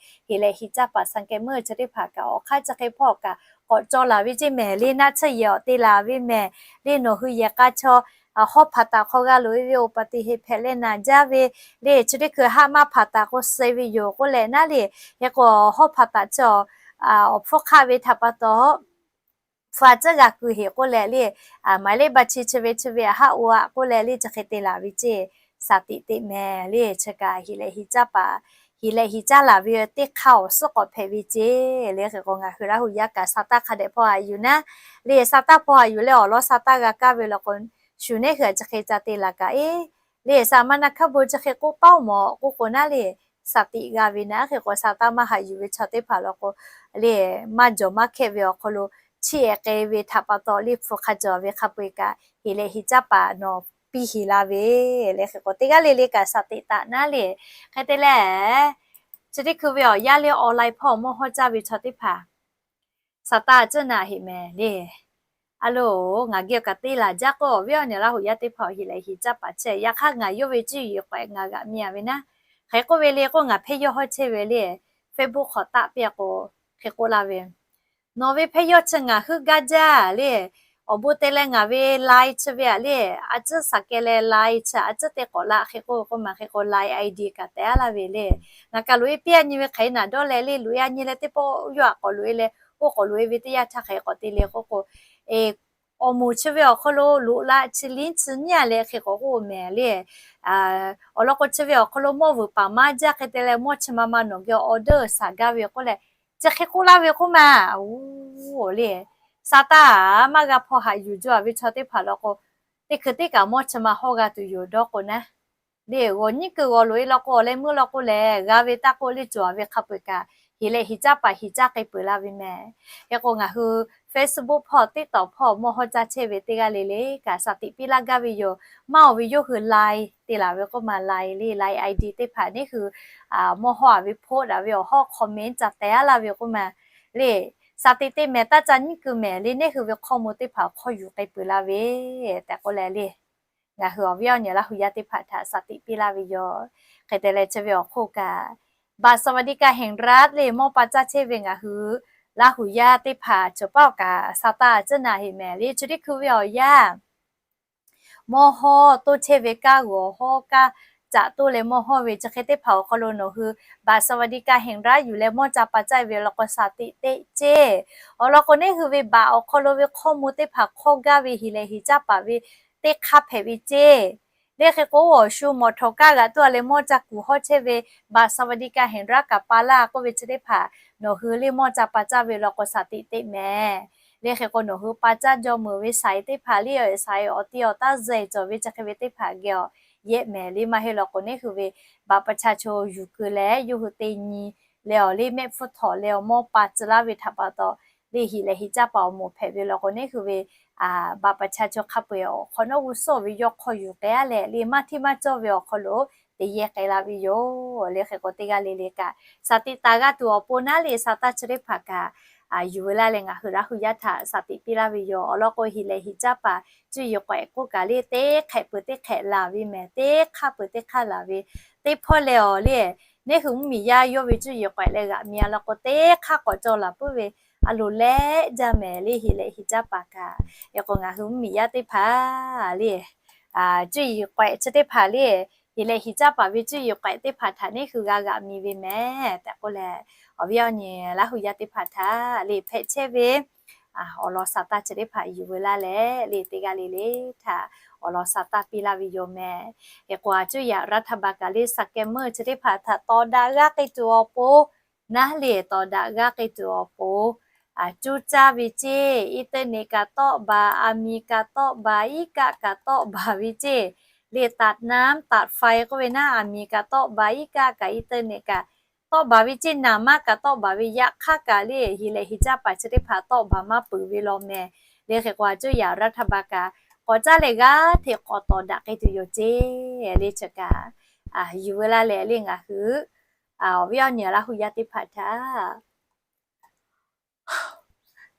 hiˍ lehꞈ hiˍ caˇ paˍ สังแกมเมอร์ chi teˇ hpaˍ kaꞈ awˬ hk'aˇ chi hk'e hpawˇ kaꞈ k'awꞈ cawˬ laˬ ve ceˇ mehˍ le. Naˆ tsuhˇ yehˬ awˬ te laˬ ve mehˍ le, nawˬ hui yehˬ k'a chaw hawˉ hpaˍ taˍ hk'aw g'a loꞈ e ve awˬ pa te heˍ hpehꞈ leh naˬ jaˇ ve le, chi teˇ hkui haˆ maˇ hpaˍ taˍ k'o suh ve yoˬ k'oˆ leh naˉ le. Hk'e k'o, hawˉ hpaˍ taˍ chi awˬ hpfuhˇ hk'aˆ ve htaꞈ pa taw hpu a tcuhˇ g'a keu heˍ k'oˆ leh le, maˍ le ba chi chi ve chi ve haˆ oˇ a k'oˆ leh le chi hk'e te laˬ ve ceˇ. Shaˍ tiꞈ teˇ mehˍ le, chi kaꞈ hiˍ lehꞈ hiˍ caˇ paˍ, hiˍ lehꞈ hiˍ caˇ laˬ ve teˇ hk'aˇ awˬ suhˉ k'awꞈ hpehꞈ ve ceˇ. Le hk'e k'o, ngaˬ hui Laˇ hu yaˇ kaꞈ sa taˇ hk'a dehꞈ hpawˇ a yuˬ naˉ le, sa taˇ hpawˇ a yuˬ leh awˬ lawn sa taˇ g'a kaˇ ve law k'o, shu neˉ hui a chi hk'e ca te laˬ kaꞈ e le, saˍ maˍ naˍ hkaˇ bon chi hk'e k'oˆ paˉ-oˬ mawˬ k'oˆ k'o naˉ le, saˍ tiꞈ g'a ve naˉ hk'e k'o, saˍ taˇ maˇ haꞈ yuˬ ve chaw teˇ hpaˍ law k'o, le, maˇ jawˬ maˇ hkehˇ ve awˬ hk'aw lo chiˇ ehˍ k'ai ve htaꞈ pa taw le, hpu hk'a cawˬ ve hk'a peu-eˬ kaꞈ heˍ leh heˍ caˇ paˍ nawˬ piˇ heˍ la ve le. Hk'e k'o teˇ g'aˇ le le kaꞈ saˍ tiꞈ taˍ naˉ le. Hk'e te leh, chi teˇ hkui ve awˬ yanˇ le online hpawˇ mawˇ hawˇ caˇ ve chaw teˇ hpaˍ saˍ taˇ tcuhˉ naˍ heˍ mehˍ le. A loˬ, ngaˬ geh awˬ kaꞈ te laˬ jaˇ k'o, awˬ viˉ awˬ nyi Laˇ huˍ yaˇ teˇ hpaˍ heˍ leh heˍ caˇ paˍ chehˇ. Yaꞈ hk'aˇ ngaˬ yawˇ ve cuˇ yiˍ k'awehꞈ ngaˬ g'aꞈ mi-a ve naˉ, hk'e k'oˆ ve le k'o, ngaˬ hpehˇ yawˇ hawˇ chehˇ ve le, Facebook hk'aw taˆ piˇ-a k'o, hk'e k'oˆ laˇ ve, Nawˬ ve hpehˇ yawˇ chi ngaˬ hui gaˇ jaˇ le. Awˬ bon te leh ngaˬ ve Line chi ve-a le, a ciˉ saˍ keh leh Line chi a ciˉ teˇ k'awꞈ laˇ hk'e k'oˆ ve k'o, maˬ hk'e k'o Line ID kaꞈ tehꞈ-a laˇ ve le. Ngaˬ kaꞈ loꞈ-e piˇ-a nyi ve hk'e naˬ dawˇ leh le, loꞈ-e-a nyi leh teˇ pawˆ yawˇ htaꞈ k'awꞈ loꞈ-e leh, oˇ k'awꞈ loꞈ-e ve teˇ yanˇ htaˇ hk'e k'awꞈ te le k'oˆ k'o, awˬ moˍ chi ve awˬ hk'aw lo loꞈ la chi liˇ chi nyiˇ-a leh hk'e k'awꞈ k'oˆ mehˍ le. Awˬ lawn k'o chi ve awˬ hk'aw lo mawˇ vuiˬ paˍ maˇ jaˇ hk'e te leh mawˇ chi ma ma nawˬ geh awˬ dawˇ saˍ gaˇ ve k'oˆ leh, chi hk'e k'oˆ laˇ ve k'oˆ ma, oˬ le, saˍ taˇ maˇ g'a hpaw haꞈ yuˬ jaw-a ve chaw teˇ hpaˍ law k'o, teˇ hkui teˇ kaꞈ mawˇ chi ma hawˇ g'a tuˬ yoˬ dawˇ k'o naˉ le, g'awˬ nyiˉ keu g'awˬ loꞈ-e law k'o, awˬ leh meuˇ law k'o lehˬ, g'a ve taˇ k'oˆ le cawˬ-a ve hk'a peu-eˬ kaꞈ, heˍ leh heˍ caˇ paˍ heˍ caˇ k'ai peuˬ la ve mehˍ. Hk'e k'o ngaˬ hui Facebook hpawˇ TikTok hpawˇ mawˇ hawˇ caˇ chehˇ ve teˇ g'aˇ le le kaꞈ saˍ tiꞈ piˇ laˇ gaˇ ve yoˬ. Maˇ-oˬ ve yawˇ hui Line te laˬ ve k'oˆ ma, Line le, Line ID teˇ hpaˍ neˇ hui mawˇ hawˇ-a ve post-a ve awˬ hawˉ comment ca teh-a laˇ ve k'oˆ ma le, saˍ tiꞈ te mehˍ taˇ ca nyiˉ keu mehˍ le, neˇ hui ve hkawˇ mvuh teˇ hpaˍ hk'aw yuˬ k'ai peuˬ la ve tehꞈ k'oˆ leh le, ngaˬ hui awˬ viˉ awˬ nyi Laˇ huˍ yaˇ teˇ hpaˍ htaꞈ saˍ tiꞈ piˇ laˇ ve yoˬ. Hk'e te leh chi ve awˬ hk'oˆ kaꞈ บัตรสวัสดิการแห่งรัฐ le mawˇ pa caˇ chehˇ ve ngaˬ hui Laˇ huˍ yaˇ teˇ hpaˍ cawˬ paˆ-oˬ kaꞈ saˍ taˇ tcuhˉ naˍ heˍ mehˍ le. Chi teˇ hkui ve awˬ yanˇ mawˇ hawˇ toˇ chehˇ ve kaˇ g'awˬ hawˉ kaˇ caꞈ toˇ leh mawˇ hawˇ ve chi hk'e teˇ hpaˍ awˬ hk'aw lo nawˬ hui บัตรสวัสดิการแห่งรัฐ yuˬ leh mawˇ ca pa caˇ ve law k'o saˍ tiꞈ teˆ ceˇ. Awˬ lawn k'o neˇ hui ve บัตร awˬ hk'aw lo ve hkawˇ mvuh teˇ hpaˍ hk'awˇ gaˇ ve heˍ leh heˍ caˇ paˍ ve teˇ hk'aˇ hpehꞈ ve ceˇ. Le hk'e k'o awˬ shu mawˬ htawꞈ kaˇ g'aꞈ toˇ-a leh mawˇ ca kuˬ hawˉ chehˇ ve บัตรสวัสดิการแห่งรัฐ kaꞈ pa laˇ k'oˆ ve chi teˇ hpaˍ nawˬ hui le mawˇ ca pa caˇ ve law k'o saˍ tiꞈ teˆ mehˍ. Le hk'e k'o nawˬ hui pa caˇ jaw meuˍ ve สาย teˇ hpaˍ le, สาย awˬ ti awˬ taˇ zuhꞈ cawˬ ve chi hk'e ve teˇ hpaˍ geh awˬ yehˆ mehˍ le. Maˇ heˆ law k'o neˇ hui ve บัตรประชาชน yuˬ keu leh yawˇ hui te nyi leh awˬ le mehˆ hpfuhˇ htawꞈ leh awˬ mawˇ pa tcuh laˇ ve htaꞈ pa taw le, heˍ leh heˍ caˇ paˍ awˬ moˍ hpehꞈ ve law k'o neˇ hui ve บัตรประชาชน hk'a peu-eˬ awˬ hk'awꞈ nawˉ g'uˇ suhˍ ve yawˇ hk'aw yuˬ k'ai-a leh le maˇ hteˇ maˇ cawˇ ve awˬ hk'aw lo te yehˇ k'ai la ve yoˬ. Le hk'e k'o teˇ g'aˇ le le kaꞈ saˍ tiꞈ taˍ g'a tuˬ awˬ pon naˉ le saˍ taˇ chi teˇ hpaˍ kaꞈ yuˬ ve laˇ leh ngaˬ hui Laˇ huˍ yaˇ htaꞈ saˍ tiꞈ piˇ laˇ ve yoˬ. Awˬ lawn k'o heˍ leh heˍ caˇ paˍ cuˇ yiˍ k'awehꞈ k'oˆ kaꞈ le teˇ hk'ehꞈ peuˬ teˇ hk'ehꞈ laˬ ve mehˍ, teˇ hk'aˇ peuˬ teˇ hk'aˇ laˬ ve teˇ hpawˇ leh awˬ le, neˇ hui mvuhˇmiˬ yaˇ yawˇ ve cuˇ yiˍ k'awehꞈ leh g'aꞈ mi-a law k'o teˇ hk'aˇ k'awꞈ cawˬ laˬ puiˉ ve a loˍ leh jaˇ mehˍ le. Heˍ leh heˍ caˇ paˍ kaꞈ, hk'e k'o ngaˬ hui mvuhˇmiˬ yaˇ teˇ hpaˍ le cuˇ yiˍ k'awehꞈ chi teˇ hpaˍ le, heˍ leh heˍ caˇ paˍ ve cuˇ yiˍ k'awehꞈ teˇ hpaˍ htaꞈ neˇ hui g'a g'aꞈ mi ve mehˍ tehꞈ k'oˆ leh, awˬ viˉ awˬ nyi Laˇ huˍ yaˇ teˇ hpaˍ htaꞈ le hpehꞈ chehˇ ve awˬ lawn saˍ taˇ chi teˇ hpaˍ yuˬ ve laˇ leh le teˇ g'aˇ le le htaꞈ awˬ lawn saˍ taˇ piˇ laˇ ve yoˬ mehˍ. Hk'e k'o a cuˇ yaꞈ รัฐบาล kaꞈ le saˍ keh meuˇ chi teˇ hpaˍ htaꞈ tawˍ daꞈ g'aˇ k'ai tuˬ awˬ pon naˉ le tawˍ daꞈ g'aˇ k'ai tuˬ awˬ pon cuˇ caˇ ve ceˇ, internet kaꞈ tawˆ baˬ, aˬ miˍ kaꞈ tawˆ baˬ, iˉ kaˆ kaꞈ tawˆ baˬ ve ceˇ, le ตัดน้ำ ตัดไฟ k'oˆ ve naˉ, aˬ miˍ kaꞈ tawˆ baˬ, iˉ kaˆ kaꞈ internet kaꞈ tawˆ baˬ ve ceˇ, naˍ manˇ kaꞈ tawˆ baˬ ve, yaꞈ hk'aˇ kaꞈ le heˍ leh heˍ caˇ paˍ chi teˇ hpaˍ tawˆ baˬ maˇ peuˬ ve law mehˍ. Le hk'e k'o a cuˇ yaꞈ รัฐบาล kaꞈ k'awꞈ caˇ leh g'aˇ hteꞈ k'awꞈ tawˍ daꞈ k'ai tuˬ yoˬ ceˇ le chi kaꞈ yuˬ ve laˇ leh le ngaˬ hui awˬ viˉ awˬ nyi Laˇ huˍ yaˇ teˇ hpaˍ htaꞈ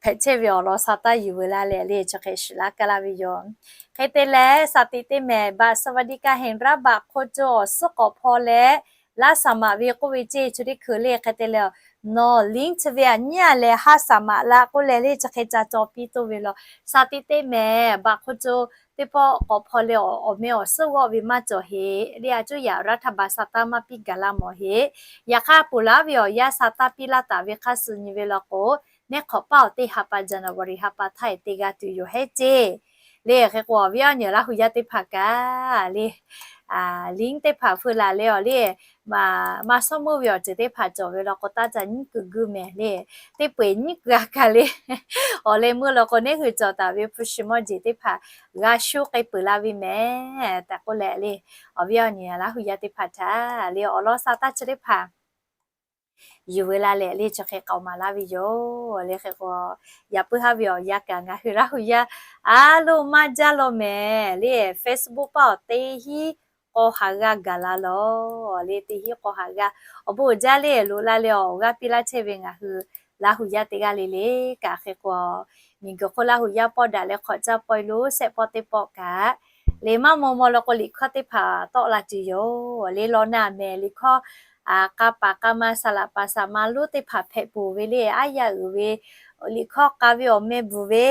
hpehꞈ chehˇ ve awˬ lawn saˍ taˇ yuˬ ve laˇ leh le chi hk'e shiˍ laˇ kaˇ laˇ ve yoˬ. Hk'e te leh saˍ tiꞈ teˇ mehˍ บัตรสวัสดิการแห่งรัฐ baꞈ hk'aw co awˬ suhˉ k'awꞈ hpaw leh laˇ saˍ maꞈ ve k'oˆ ve ceˇ, chi teˇ hkui le hk'e te leh nawˬ ลิงก์ chi ve aꞈ nyiˉ-a leh haˉ saˍ maꞈ laˇ k'oˆ leh le chi hk'e ca caw piˇ toˇ ve law. Saˍ tiꞈ teˇ mehˍ บัตร hk'aw co teˇ pawˆ k'awꞈ hpaw leh awˬ meh awˬ suhˉ g'awˆ ve maˇ cawˬ heˆ le, a cuˇ yaꞈ รัฐบาล saˍ taˇ maˇ piˇ gaˬ laˇ mawˬ heˆ. Yaꞈ hk'aˇ ponˬ laˬ ve awˬ yanˇ saˍ taˇ piˇ laˇ taˍ ve hk'a suh nyi ve law k'o, neˇ hk'awꞈ paˇ awˬ teˇ ha pa January ha pa htaˇ e te g'a tuˬ yoˬ hehˉ ceˇ. Le hk'e k'o awˬ viˉ awˬ nyi Laˇ huˍ yaˇ teˇ hpaˍ kaꞈ le link teˇ hpaˍ hpeu laˬ leh awˬ le, maˇ shawˉ meuˇ ve awˬ ceuˬ teˇ hpaˍ cawˬ ve law k'o, taˇ ca nyiˉ kuiˬ guˇ mehˍ le. Teˇ peu-eˬ nyiˉ kuiˬ a kaꞈ le, awˬ leh meuˇ law k'o, neˉ hui cawˬ taˍ ve hpu shi mawˇ jeˬ teˇ hpaˍ g'a shuˉ k'ai peuˬ la ve mehˍ tehꞈ k'oˆ leh le, awˬ viˉ awˬ nyi Laˇ hu yaˇ teˇ hpaˍ htaꞈ le awˬ lawn sha taˇ chi teˇ hpaˍ yuˬ veu la leh le, chi hk'e k'aoˍ maˍ laˇ ve yoˬ le. Hk'e k'o, yaꞈ puiˉ haˉ ve awˬ yanˇ kaꞈ ngaˬ hui Laˇ hu yaˇ a loˇ maˇ jaˇ law mehˍ le. Facebook paˆ awˬ teˇ hinˉ k'aw haˍ g'aˇ gaˬ la lawˬ le. Teˇ hinˉ k'aw haˍ g'aˇ awˬ bon uiˍ jaˇ le. Loꞈ la leh awˬ g'aˇ piˇ laˇ chehˇ ve ngaˬ hui Laˇ hu yaˇ teˇ g'aˇ le le kaꞈ, hk'e k'o, miˬguiˬ hk'oˆ Laˇ hu yaˇ pawˆ daꞈ leh hk'awꞈ caˇ pawehˇ lo shehˆ pawˆ teˇ pawˆ kaꞈ le, maˇ maw maw law k'o, liꞈ hkawˇ teˇ hpaˍ tawˆ la tuˬ yoˬ le. Law naˆ mehˍ liꞈ hkawˇ k'a paˍ k'a ma saˍ laꞈ paˍ saˍ ma lonˉ teˇ hpaˍ hpehꞈ peuˬ ve le. Aˉ yaˇ uiˍ ve liꞈ hkawˇ k'a ve awˬ meh bvuhˬ ve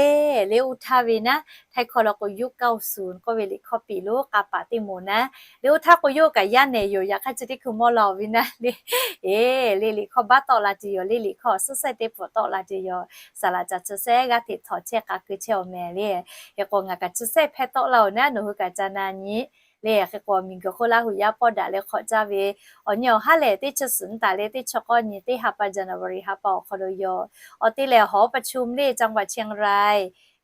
le, oˇ htaˇ ve naˉ, htaiˇ hkawˇ law k'o, ยุคเก้าศูนย์ k'oˆ ve liꞈ hkawˇ piˇ lo k'a paˍ teˇ moˍ naˉ le, oˇ htaˇ k'o, yawˇ kaꞈ yaˇ nehˬ yoˬ. Yaꞈ hk'aˇ chi teˇ hkui mawˇ la awˬ ve naˉ le, e, le liꞈ hkawˇ baˆ tawˆ la tuˬ yoˬ le. Liꞈ hkawˇ awˬ suhˉ sehˉ teˇ pfuhˍ tawˆ la tuˬ yoˬ. Saˍ laꞈ caˬ chi sehˉ g'aˇ hteꞈ htawnˍ chehˇ k'a keu chehˇ awˬ mehˍ le. Hk'e k'o, ngaˬ kaꞈ chi sehˉ hpehˇ tawˆ la-oˬ naˉ, nawˬ hui kaꞈ ca na nyi le. Hk'e k'o, miˬguiˬ hk'oˆ Laˇ hu yaˇ pawˆ daꞈ leh hk'awꞈ caˇ ve awˬ nyi awˬ haˉ lehˬ, teˇ chi suhˍ nyi taˍ leh teˇ chi k'awˇ nyi teˇ ha pa January ha pa awˬ hk'aw lo yoˬ. Awˬ te lehˬ หอประชุม le จังหวัดเชียงราย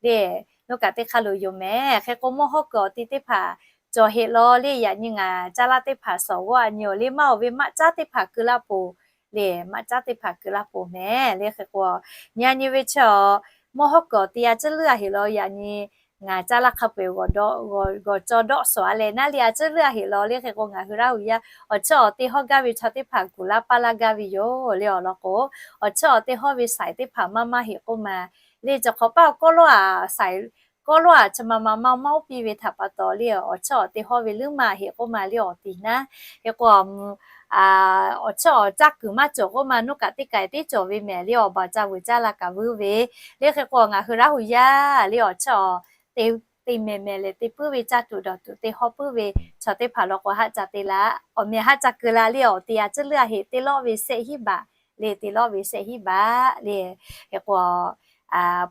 le, nawˬ kaꞈ teˇ hk'aˇ lo yoˬ mehˍ. Hk'e k'o, mawˇ hawˉ kuiˬ awˬ ti teˇ hpaˍ cawˬ heˆ law le. Yaꞈ nyi ngaˬ caˇ laˇ teˇ hpaˍ sawˍ g'awˇ a nyi awˬ le maˇ awˬ ve maˆ caˉ teˇ hpaˍ keu laˇ poˬ le, maˆ caˉ teˇ hpaˍ keu laˇ poˬ mehˍ le. Hk'e k'o, nyi a nyi ve chi awˬ mawˇ hawˉ kuiˬ awˬ ti a ciˉ leuˉ a heˆ law. Yaꞈ nyi ngaˬ caˇ laˇ hk'a peu-eˬ g'awˬ caw dawˆ sawˍ a leh naˉ le, a ciˉ leuˉ a heˆ law le. Hk'e k'o, ngaˬ hui Laˇ hu yaˇ awˬ chiˇ awˬ te hawˇ gaˇ ve chaw teˇ hpaˍ kuˬ laˇ paˇ laˇ gaˇ ve yoˬ le. Awˬ lawn k'o, awˬ chiˇ awˬ te hawˇ ve saiˍ teˇ hpaˍ maˇ maˇ heˆ k'oˆ ma le. Cawˬ hk'awꞈ paˇ awˬ kawˇ lawˉ a saiˍ kawˇ lawˉ a chi ma ma maˇ maˇ oˇ piˇ ve htaꞈ pa taw le, awˬ chiˇ awˬ te hawˇ ve leuˉ maˇ heˆ k'oˆ ma le awˬ ti naˉ. Hk'e k'o, awˬ chiˇ awˬ caˇ kuiˬ maˇ cawˬ k'oˆ ma, nawˬ kaꞈ teˇ k'ai teˇ cawˬ ve mehˍ le. Awˬ baˬ ca vuiˬ caˇ la kaꞈ vuiˬ ve le. Hk'e k'o, ngaˬ hui Laˇ hu yaˇ le awˬ chiˇ awˬ te mehˍ mehˍ leh te puiˉ ve, caˇ tuˬ dawˬ tuˬ te hawˇ puiˉ ve chaw teˇ hpaˍ law k'o, haˆ ca te la, awˬ mehˍ haˆ ca keu la le. Awˬ ti a ciˉ leuˉ a heˆ, te lawˆ ve sehˆ hiˉ baꞈ le, te lawˆ ve sehˆ hiˉ baꞈ le. Hk'e k'o,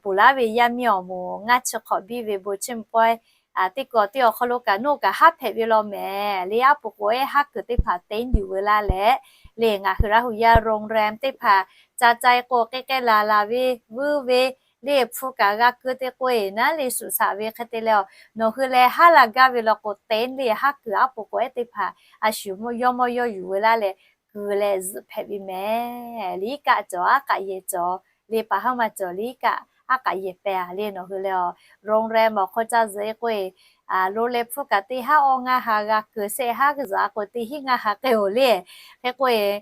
ponˬ laˇ ve yaˇ miˇ awˬ moˍ ngaˇ chi hk'awꞈ biˇ ve bon chiˇ mvuh pawehˇ teˇ kawꞈ teˇ awˬ hk'aw lo kaꞈ nawˬ kaꞈ haˉ hpehꞈ ve law mehˍ le. Aˉ poꞈ k'oꞈ ehˉ haˉ kuiˬ teˇ hpaˍ te nyi vuiˬ la leh le, ngaˬ hui Laˇ hu yaˇ โรงแรม teˇ hpaˍ ca ca e k'o, k'ai k'ai la la ve vuiˬ ve le, hpu kaꞈ g'a keu te k'oˆ e naˉ le, suꞈ shaꞈ ve hk'e te leh, nawˬ hui leh haˉ la gaˇ ve law k'o, te le haˉ kuiˬ aˉ poꞈ k'oꞈ ehˉ teˇ hpaˍ a shu yawˇ mawˇ yawˇ yuˬ vuiˬ la leh kuiˬ leh zuhꞈ hpehꞈ ve mehˍ. Liˇ kaˆ cawˬ aˉ k'aꞈ yehˬ cawˬ le, pa haˉ maˇ cawˬ liˇ kaˆ aˉ k'aꞈ yehˬ pehˍ a le. Nawˬ hui leh โรงแรม awˬ hk'aw ca zuhꞈ e k'oˆ e, lo leh hpu kaꞈ teˇ haˉ awˇ ngaˇ ha g'a keu, sehˆ haˉ zuhꞈ a k'o teˇ hiˉ ngaˇ ha k'ai-oˬ le. Hk'e k'oˆ e,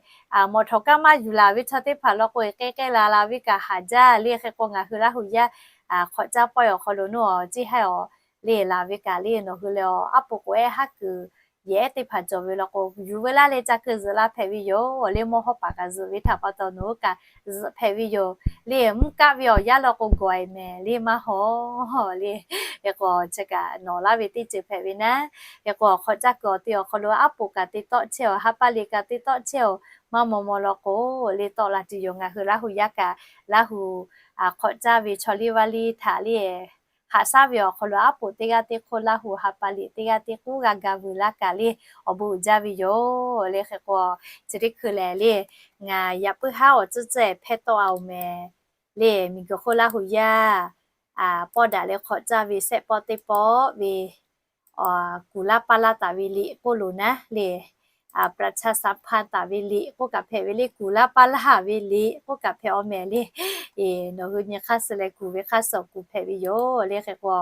mawˬ htawnˍ kaˇ maˇ yuˬ laˬ ve chaw teˇ hpaˍ law k'o, k'ai k'ai la la ve kaꞈ haˍ jaˇ le. Hk'e k'o, ngaˬ hui Laˇ hu yaˇ hk'awꞈ caˇ pawehˇ awˬ hk'aw lo nawˬ awˬ ciˇ haiˬ awˬ le laˬ ve kaꞈ le, nawˬ hui leh aˉ poꞈ k'oꞈ ehˉ haˉ kuiˬ yehˬ ehˉ teˇ hpaˍ cawˬ ve law k'o, yuˬ vuiˬ la leh ca keu zuhꞈ la hpehꞈ ve yoˬ le. Mawˇ hawˉ paˍ kaꞈ zuhꞈ ve htaꞈ pa taw nawˬ hui kaꞈ zuhꞈ hpehꞈ ve yoˬ le. Mvuhˇ kaˆ ve awˬ yanˇ law k'o, gawˬ e mehˍ le maˇ hawˉ le. Hk'e k'o, chi kaꞈ nawˬ laˇ ve teˇ ceuˬ hpehꞈ ve naˉ. Hk'e k'o, hk'awꞈ caˇ kuiˬ awˬ ti awˬ hk'aw lo aˉ poꞈ kaꞈ te tawˆ chehˇ-oˬ, ha pa liꞈ kaꞈ te tawˆ chehˇ-oˬ, maˇ maw maw law k'o le tawˆ la tuˬ yoˬ. Ngaˬ hui Laˇ hu yaˇ kaꞈ Laˇ hu hk'awꞈ caˇ ve chaw liˇ vaˇ liˇ htaꞈ le, haꞈ shaˉ ve awˬ hk'aw lo aˉ poꞈ teˇ g'aˇ teˇ hk'oˆ Laˇ hu ha pa liꞈ teˇ g'aˇ teˇ k'oˆ g'a ga vuiˬ laˇ kaꞈ le, awˬ bon uiˍ jaˇ ve yoˬ le. Hk'e k'o, chi teˇ hkui lehˬ le, ngaˬ yaꞈ puiˉ haˉ awˬ tcuhˉ tcuhˉ hpehˇ tawˆ a-oˬ mehˍ le. Miˬguiˬ hk'oˆ Laˇ hu yaˇ pawˆ daꞈ leh hk'awꞈ caˇ ve shehˆ pawˆ teˇ pawˆ ve kuˬ laˇ paˇ laˇ taˍ ve liꞈ k'oˆ loˬ naˉ le, ประชาสัมพันธ์ taˍ ve liꞈ k'oˆ kaꞈ hpehꞈ ve le, kuˬ laˇ paˇ laˇ ve liꞈ k'oˆ kaꞈ hpehꞈ-oˬ mehˍ le. Nawˬ hui nyi hk'aˇ suh leh kuˬ ve hk'aˇ suh kuˬ hpehꞈ ve yoˬ le. Hk'e k'o,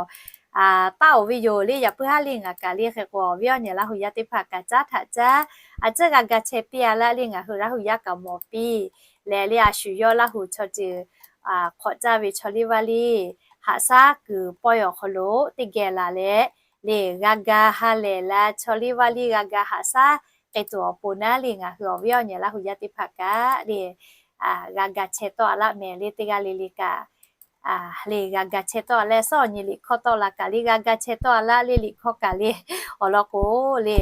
taˇ oˍ ve yoˬ le. Yaꞈ puiˉ haˉ le ngaˬ kaꞈ le, hk'e k'o awˬ viˉ awˬ nyi Laˇ hu yaˇ teˇ hpaˍ kaꞈ caˉ htaꞈ caˉ, a ciˉ g'a ga chehˇ piˇ a laˇ le, ngaˬ hui Laˇ hu yaˇ kaꞈ mawˬ piˇ leh le, a shu yawˇ Laˇ hu chaw ceuˬ hk'awꞈ caˇ ve chaw liˇ vaˇ liˇ haꞈ shaˉ kuiˬ pawehˇ awˬ hk'aw lo teˇ geh laˬ leh le, g'a ga ha lehˬ la, chaw liˇ vaˇ liˇ g'a ga haꞈ shaˉ k'ai tuˬ awˬ pon naˉ le, ngaˬ hui awˬ viˉ awˬ nyi Laˇ hu yaˇ teˇ hpaˍ kaꞈ le, g'a ga chehˇ tawˆ a laˇ mehˍ le. Teˇ g'aˇ le le kaꞈ le g'a ga chehˇ tawˆ a leh, suhˉ awˬ nyi liꞈ hkawˇ tawˆ la kaꞈ le, g'a ga chehˇ tawˆ a laˇ le. Liꞈ hkawˇ kaꞈ le, awˬ lawn k'o le,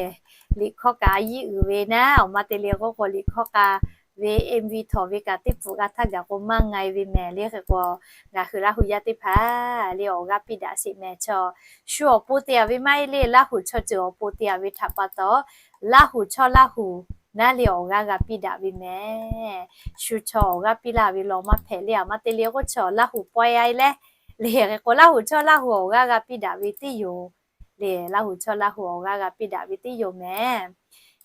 liꞈ hkawˇ kaꞈ a yiˉ uiˍ ve naˉ, awˬ ma te le k'oˆ k'o, liꞈ hkawˇ kaꞈ ve M V htawnˍ ve kaꞈ teˇ pfuhˍ g'a htaˇ gaˬ k'o maˇ nga e ve mehˍ le. Hk'e k'o, ngaˬ hui Laˇ huˍ yaˇ teˇ hpaˍ le awˬ g'aˇ piˇ daꞈ sheˍ mehˍ. Chaw shu awˬ pon te a ve maˇ heˆ le, Laˇ huˍ chaw ceuˬ awˬ pon te a ve htaꞈ pa taw, Laˇ huˍ chaw Laˇ huˍ naˉ le awˬ g'aˇ g'a piˇ daꞈ ve mehˍ. Shu chaw awˬ g'aˇ piˇ laˇ ve law maˇ hpehꞈ le. A maˇ te le k'o, chaw Laˇ huˍ pawehˇ a e leh, le hk'e k'o Laˇ huˍ chaw Laˇ huˍ awˬ g'aˇ g'a piˇ daꞈ ve tiˉ yoˬ. Le Laˇ huˍ chaw Laˇ huˍ awˬ g'aˇ g'a piˇ daꞈ ve tiˉ yoˬ mehˍ.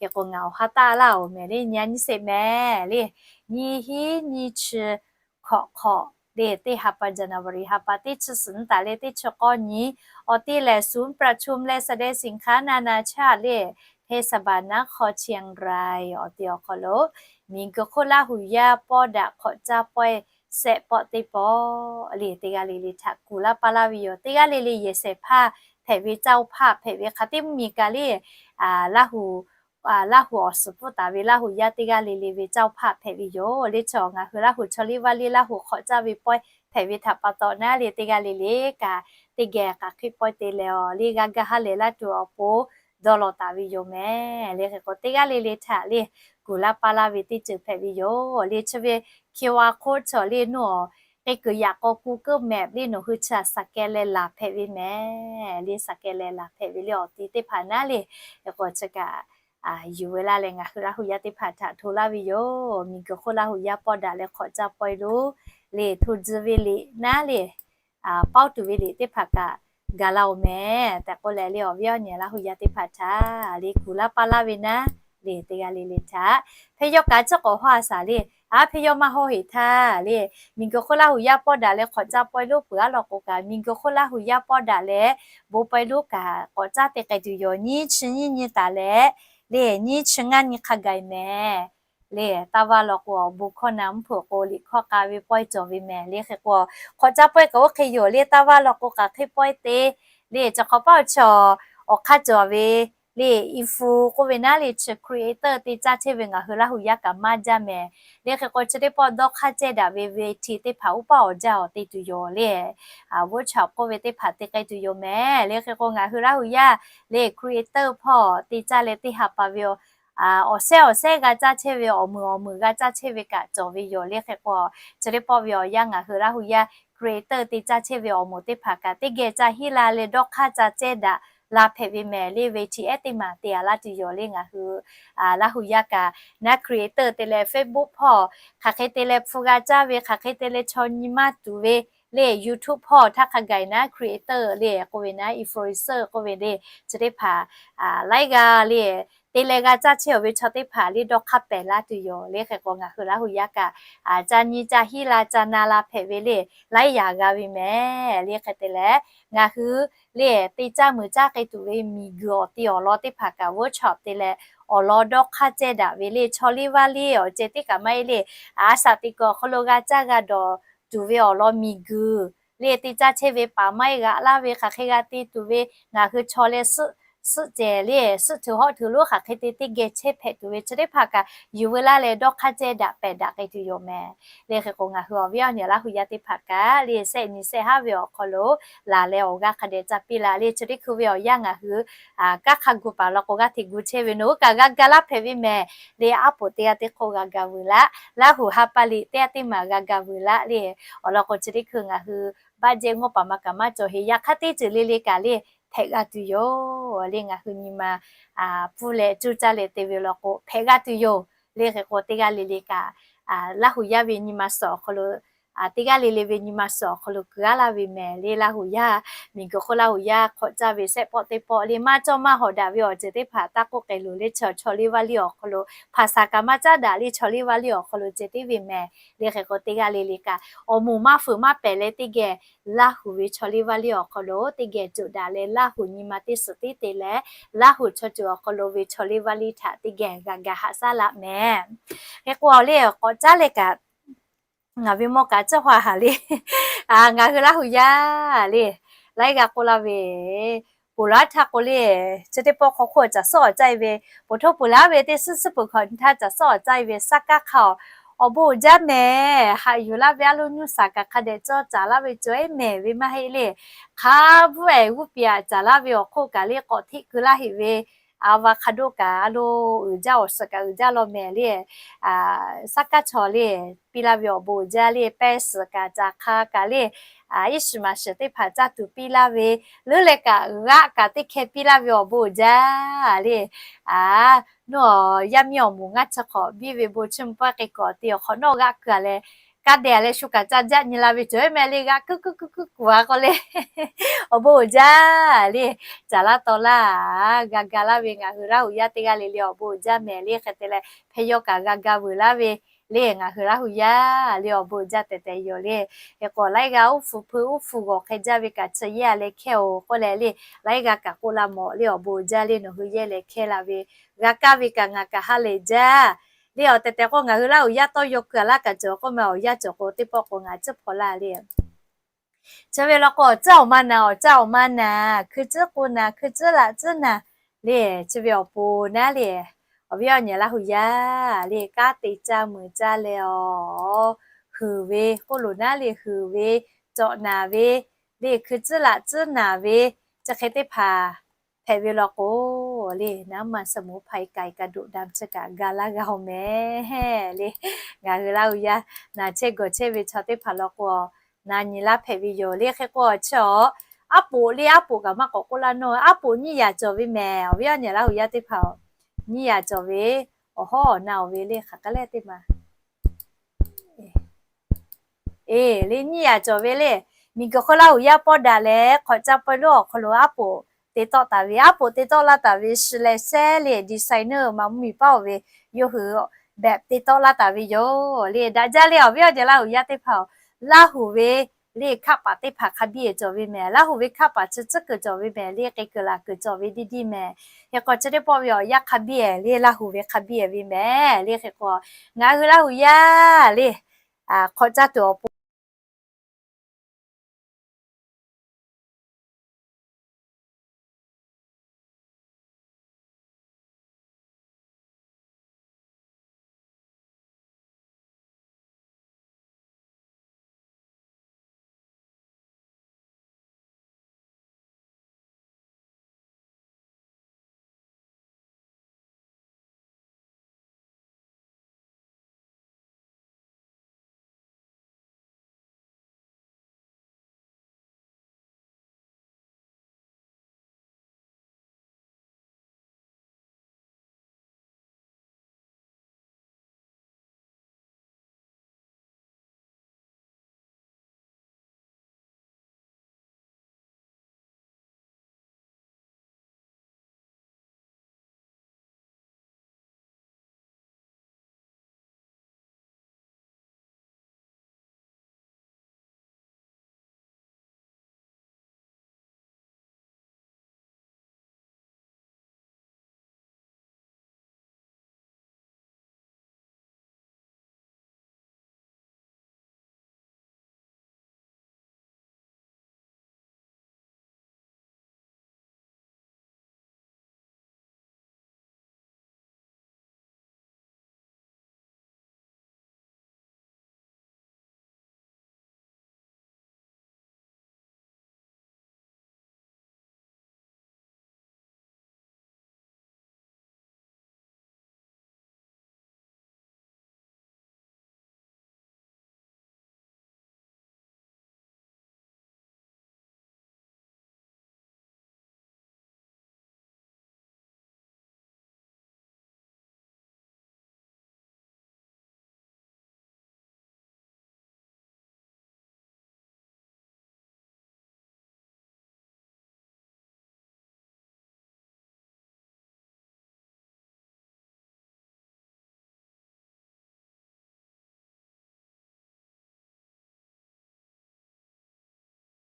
Hk'e k'o, ngaˬ awˬ ha taˇ laˇ oˬ mehˍ le, nyi a nyi sheˍ mehˍ le. Nyiˇ hinˉ nyiˇ chi hkawꞈ hk'awꞈ le, teˇ ha pa January ha pa teˇ chi suhˍ nyi taˍ leh teˇ chi k'awˇ nyi, awˬ te lehˬ ศูนย์ประชุมและแสดงสินค้านานาชาติ le เทศบาลนครเชียงราย awˬ te awˬ hk'aw lo, miˬguiˬ hk'oˆ Laˇ huˍ yaˇ pawˆ daꞈ hk'awꞈ caˇ pawehˇ sehˆ pawˆ teˇ pawˆ le, teˇ g'aˇ le le htaꞈ kuˬ laˇ paˇ laˇ ve yoˬ. Teˇ g'aˇ le le yehˬ shehˍ hpaˇ hpehꞈ ve เจ้าภาพ hpehꞈ ve hk'a teˇ mvuhˇ miˬ kaꞈ le, Laˇ huˍ Laˇ huˍ awˬ suhˍ pfuhˇ taˍ ve Laˇ huˍ yaˇ teˇ g'aˇ le le ve เจ้าภาพ hpehꞈ ve yoˬ le. Chaw ngaˬ hui Laˇ huˍ chaw liˇ vaˇ liˇ Laˇ huˍ hk'awꞈ caˇ ve pawehˇ hpehꞈ ve htaꞈ pa taw naˉ le, teˇ g'aˇ le le kaꞈ teˇ geh k'aꞈ hk'e pawehˇ te leh awˬ le g'a gaˇ ha lehˬ laˇ tuˬ awˬ pon dawˇ law taˍ ve yoˬ mehˍ le. Hk'e k'o, teˇ g'aˇ le le htaꞈ le kuˬ laˇ paˇ laˇ ve teˇ ceuˬ hpehꞈ ve yoˬ le. Chi ve QR code chaw le nawˬ k'e kuiˬ yaꞈ k'aw ku keuˆ mehˍ le, nawˬ hui chi a saˍ keh leh laˬ hpehꞈ ve mehˍ le. Saˍ keh leh laˬ hpehꞈ ve le awˬ ti teˇ hpaˍ naˉ le. Hk'e k'o, chi kaꞈ yuˬ ve laˇ leh ngaˬ hui Laˇ huˍ yaˇ teˇ hpaˍ htaꞈ hto laˇ ve yoˬ. Miˬguiˬ hk'oˆ Laˇ huˍ yaˇ pawˆ daꞈ leh hk'awꞈ caˇ pawehˇ lo le, hto tcuh ve liꞈ naˉ le, pawˇ tuˬ ve liꞈ teˇ hpaˍ kaꞈ gaˬ la oˬ mehˍ tehꞈ k'oˆ leh le, awˬ viˉ awˬ nyi Laˇ huˍ yaˇ teˇ hpaˍ htaꞈ le kuˬ laˇ paˇ laˇ ve naˉ le, teˇ g'aˇ le le htaꞈ hpehˇ yawˇ kaꞈ chi k'awꞈ haw a shaˍ le, a hpehˇ yawˇ maˇ haw heˍ htaˇ le, miˬguiˬ hk'oˆ Laˇ huˍ yaˇ pawˆ daꞈ leh hk'awꞈ caˇ pawehˇ lonˉ peuˬ a law k'o kaꞈ, miˬguiˬ hk'oˆ Laˇ huˍ yaˇ pawˆ daꞈ leh bon pawehˇ lonˉ kaꞈ k'awꞈ caˇ te k'ai tuˬ yoˬ. Nyiˇ chi nyiˇ nyi taˍ leh le, nyiˇ chi ngaˇ nyi hk'a gaˬ mehˍ le, taˇ vaˇ law k'o awˬ bon hkawˇ na mvuhˇ hpeuꞈ k'o liꞈ hkawˇ k'a ve pawehˇ cawˬ ve mehˍ le. Hk'e k'o, hk'awꞈ caˇ pawehˇ kaꞈ oˇ hk'e yoˬ le, taˇ vaˇ law k'o kaꞈ hk'e pawehˇ te le, chi hk'awꞈ paˇ awˬ chi awˬ hk'aˇ cawˬ ve le, influ k'oˆ ve naˉ le, chi creator te caˇ chehˇ ve ngaˬ hui Laˇ huˍ yaˇ kaꞈ maˇ jaˇ mehˍ le. Hk'e k'o, chi teˇ pawˆ dawˇ hk'aˇ cehˇ daꞈ ve ve hti teˇ hpaˍ oˇ paˆ awˬ jaˇ awˬ te tuˬ yoˬ le, workshop k'oˆ ve teˇ hpaˍ te k'ai tuˬ yoˬ mehˍ le. Hk'e k'o, ngaˬ hui Laˇ huˍ yaˇ le creator hpawˇ te caˇ leh teˇ ha pa ve awˬ shehˉ awˬ shehˉ g'a caˇ chehˇ ve, awˬ meunˍ awˬ meunˍ g'a caˇ chehˇ ve kaꞈ cawˬ ve yoˬ le. Hk'e k'o, chi teˇ pawˆ ve awˬ yanˇ ngaˬ hui Laˇ huˍ yaˇ creator te caˇ chehˇ ve awˬ moˍ teˇ hpaˍ kaꞈ teˇ geh ca hiˉ la leh dawˇ hk'aˇ ca cehˇ daꞈ la hpehꞈ ve mehˍ le. Ve chi ehˉ teˇ maˬ te a laˇ tuˬ yoˬ le. Ngaˬ hui Laˇ huˍ yaˇ kaꞈ naˉ creator te leh Facebook hpawˇ hk'aˬ hk'e te leh hpu g'a caˇ ve, hk'aˬ hk'e te leh chaw nyi maˇ tuˬ ve le, YouTube hpawˇ htaˇ hk'a gaˬ naˉ creator le k'oˆ ve naˉ, influencer k'oˆ ve le, chi teˇ hpaˍ laiˉ g'aˇ le te leh g'a caˇ chehˇ awˬ ve chaw teˇ hpaˍ le dawˇ hk'aˇ pehˬ laˇ tuˬ yoˬ le. Hk'e k'o, ngaˬ hui Laˇ huˍ yaˇ kaꞈ ca nyi ca hiˉ la ca na la hpehꞈ ve le, laiˉ yaꞈ g'a ve mehˍ le. Hk'e te leh, ngaˬ hui le te caˇ meuˬ caˇ k'ai tuˬ ve miˬguiˬ awˬ te awˬ lawn teˇ hpaˍ kaꞈ workshop te leh awˬ lawn dawˇ hk'aˇ cehˇ daꞈ ve le, chaw liˇ vaˇ liˇ awˬ ceh tiˉ kaꞈ maˇ heˆ le, a shaꞈ teꞈ kuiˬ awˬ hk'aw lo g'a caˇ g'a dawˬ tuˬ ve awˬ lawn miˬguiˬ le te caˇ chehˇ ve paˍ maˇ heˆ g'aꞈ laˇ ve hk'aˬ hk'e g'a te tuˬ ve ngaˬ hui chaw leh suhˆ cehˬ le, suhˆ htuꞈ hawˆ htuꞈ lonˉ hk'aˬ hk'e te teˇ geh chehˇ hpehꞈ tuˬ ve chi teˇ hpaˍ kaꞈ yuˬ veu laˇ leh dawˇ hk'aˇ cehˇ daꞈ pehˬ daꞈ k'ai tuˬ yoˬ mehˍ le. Hk'e k'o, ngaˬ hui awˬ viˉ awˬ nyi Laˇ huˍ yaˇ teˇ hpaˍ kaꞈ le sehˆ nyi sehˆ haˉ ve awˬ hk'aw lo laˬ leh awˬ g'aˇ hk'a dehꞈ ca piˇ la le. Chi teˇ hkui ve awˬ yanˇ ngaˬ hui kanˉ hk'a gu paˍ law k'o g'aˇ hteꞈ gu chehˇ ve nawˬ hui kaꞈ g'a ga laˇ hpehꞈ ve mehˍ le. Aˉ poꞈ teˇ g'aˇ teˇ hk'oˆ g'a ga veu laˇ, Laˇ huˍ ha pa liꞈ teˇ g'aˇ teˇ maˬ g'a ga veu laˇ le. Awˬ lawn k'o, chi teˇ hkui ngaˬ hui baˆ jehˇ ngawˇ paˍ ma kaꞈ maˇ cawˬ heˍ. Yaꞈ hk'aˇ teˇ ceuˬ le le kaꞈ le hpehꞈ g'a tuˬ yoˬ le. Ngaˬ hui nyi ma pfuhˇ leh cuˇ caˇ leh te ve law k'o hpehꞈ g'a tuˬ yoˬ le. Hk'e k'o, teˇ g'aˇ le le kaꞈ Laˇ huˍ yaˇ ve nyi ma suhˍ awˬ hk'aw lo teˇ g'aˇ le le ve nyi ma suhˍ awˬ hk'aw lo kuiˬ aˉ laˇ ve mehˍ le. Laˇ huˍ yaˇ, miˬguiˬ hk'oˆ Laˇ huˍ yaˇ hk'awꞈ caˇ ve sehˆ pawˆ teˇ pawˆ le maˇ cawˇ maˇ hawˍ daꞈ ve awˬ ceuˬ teˇ hpaˍ taˇ k'oˆ k'ai loˬ le. Chaw chaw liˇ vaˇ liˇ awˬ hk'aw lo hpaˍ shaˍ kaꞈ maˇ caˉ daꞈ le, chaw liˇ vaˇ liˇ awˬ hk'aw lo ceh tiˉ ve mehˍ le. Hk'e k'o, teˇ g'aˇ le le kaꞈ awˬ moˍ maˇ fuiˍ maˇ pehˬ leh teˇ geh Laˇ huˍ ve chaw liˇ vaˇ liˇ awˬ hk'aw lo teˇ geh coˬ daꞈ leh Laˇ huˍ nyi ma teˇ suhˍ tiˉ te leh Laˇ huˍ chaw ceuˬ awˬ hk'aw lo ve chaw liˇ vaˇ liˇ htaꞈ teˇ geh g'a ga haꞈ shaˉ laˇ mehˍ. Hk'e k'o le k'awꞈ caˉ leh kaꞈ ngaˬ ve mawˇ kaꞈ cawˇ ha haˍ le. Ngaˬ hui Laˇ huˍ yaˇ le, laiˉ g'aˇ k'oˆ laˇ ve, ponˬ laˇ htaˇ k'o le, chi teˇ pawˆ hk'aw hk'oˆ caˬ suhˉ awˬ caˇ e ve, ponˬ hto ponˬ laˇ ve teˇ suhˉ suhˉ peuˬ hk'awꞈ htaˇ caˬ suhˉ awˬ caˇ e ve saˉ kaˉ hk'a awˬ bon uiˍ jaˇ mehˍ. Haꞈ yuˬ laˇ ve a lo nyi saˍ kaꞈ hk'a dehꞈ cawˇ caˍ laˇ ve cawˬ e mehˍ ve maˇ heˆ le. Hk'a bvuhˆ ehˍ g'uˇ piˍ aꞈ caˍ laˇ ve awˬ hk'oˆ kaꞈ le k'awꞈ hteˆ keu laˇ heˆ ve avocado kaꞈ a lo uiˍ jaˇ, awˬ suhˍ kaꞈ uiˍ jaˇ law mehˍ le. Saˉ kaˉ chaw le piˇ laˇ ve awˬ bon uiˍ jaˇ le, pehˇ suhˍ kaꞈ caˬ hk'a kaꞈ le, iˉ shiˍ maˍ shiˍ teˇ hpaˍ caˇ tuˬ piˇ laˇ ve, leuˉ leh kaꞈ g'aˆ kaꞈ teˇ hkeh piˇ laˇ ve awˬ bon uiˍ jaˇ le. Nawˬ yaˇ miˇ awˬ moˍ ngaˇ chi hk'awꞈ biˇ ve bon chiˇ mvuh pawehˇ k'ai k'awꞈ te awˬ hk'awꞈ nawˉ g'aˆ keu-a leh, kaˇ dehˬ leh shu kaꞈ ca jaˆ nyi la ve cawˬ ve mehˍ le, g'aˆ kuiˉ kuiˉ kuiˉ kuiˉ kuˬ-a k'o le, awˬ bon uiˍ jaˇ le. Caˬ laˇ taw laˇ, g'a ga laˇ ve ngaˬ hui Laˇ huˍ yaˇ teˇ g'aˇ le le awˬ bon uiˍ jaˇ mehˍ le. Hk'e te leh hpehˇ yawˇ kaꞈ g'a ga veuˬ laˇ ve le, ngaˬ hui Laˇ huˍ yaˇ le awˬ bon uiˍ jaˇ tehꞈ tehꞈ yoˬ le. Hk'e k'o laiˉ g'aˇ uˉ hpu hpui uˉ hpu g'awˬ hk'e jaˇ ve kaꞈ chi yehˇ-a leh hkehˇ-oˬ k'oˆ leh le, laiˉ g'aˇ kaꞈ k'oˆ laˇ mawˬ le, awˬ bon uiˍ jaˇ le, nawˬ hui yehˇ leh hkehˇ la ve g'a kaˇ ve kaꞈ ngaˬ kaꞈ ha lehˬ jaˇ le. Awˬ tehˬ tehˬ k'o ngaˬ hui Laˇ huˍ yaˇ tawˇ yaw keu-a laˇ kaꞈ cawˬ k'oˆ mehˍ, awˬ yanˇ cawˬ k'o teˇ pawˆ k'o ngaˬ ciˉ hpaw laˇ le. Chi ve law k'o awˬ caˉ awˬ ma naˍ, awˬ caˉ awˬ ma naˍ, hkui ciˉ k'o naˍ, hkui ciˉ laꞈ ciˉ naˍ le. Chi ve awˬ pon naˉ le, awˬ viˉ awˬ nyi Laˇ huˍ yaˇ le, kanˉ te caˇ muiˬ caˇ leh awˬ, huiˍ ve k'oˆ loˬ naˉ le, huiˍ ve, cawꞈ naˍ ve le, hkui ciˉ laꞈ ciˉ naˍ ve, chi hk'e teˇ hpaˍ hpehꞈ ve law k'o le, naˉ ma suh moˍ hpaˍ-e k'ai kaꞈ doꞈ da chi kaꞈ ga laˇ g'a-oˬ mehˍ le. Ngaˬ hui Laˇ huˍ yaˇ naˍ chehˇ gawˬ chehˇ ve chaw teˇ hpaˍ law k'o, na nyi laˇ hpehꞈ ve yoˬ le. Hk'e k'o chi awˬ, aˉ poꞈ le, aˉ poꞈ kaꞈ maˇ k'awꞈ k'oˆ laˇ nawˇ, aˉ poꞈ nyiˇ yaꞈ cawˬ ve mehˍ. Awˬ viˉ awˬ nyi Laˇ huˍ yaˇ teˇ hpaˍ-oˬ, nyiˇ yaꞈ cawˬ ve, awˬ hawˉ awˬ na-oˬ ve le, hk'aˬ hk'e le teˇ ma Eˬ, le nyiˇ yaꞈ cawˬ ve le. Miˬguiˬ hk'oˆ Laˇ huˍ yaˇ pawˇ daꞈ leh hk'awꞈ caˇ pawehˇ lonˉ awˬ hk'aw lo aˉ poꞈ te tawˆ taˍ ve, aˉ poꞈ te tawˆ laˇ taˍ ve shi leh sehˉ le designer maˍ mvuhˇ miˬ paˉ-oˬ ve, yawˇ hui behꞈ te tawˆ laˇ taˍ ve yoˬ le. Daꞈ jaˇ le awˬ viˉ awˬ nyi Laˇ huˍ yaˇ teˇ hpaˍ-oˬ, Laˇ huˍ ve le hkaˆ paˍ teˇ hpaˍ hk'a biˇ-e cawˬ ve mehˍ. Laˇ huˍ ve hkaˆ paˍ chi tcuhˉ kuiˬ cawˬ ve mehˍ le, k'ai kuiˬ laˬ kuiˬ cawˬ ve diˇ diˇ mehˍ. Hk'e k'o chi teˇ pawˆ ve awˬ yanˇ hk'a biˇ-e le, Laˇ huˍ ve hk'a biˇ-e ve mehˍ le. Hk'e k'o ngaˬ hui Laˇ huˍ yaˇ le hk'awꞈ caˇ tuˬ awˬ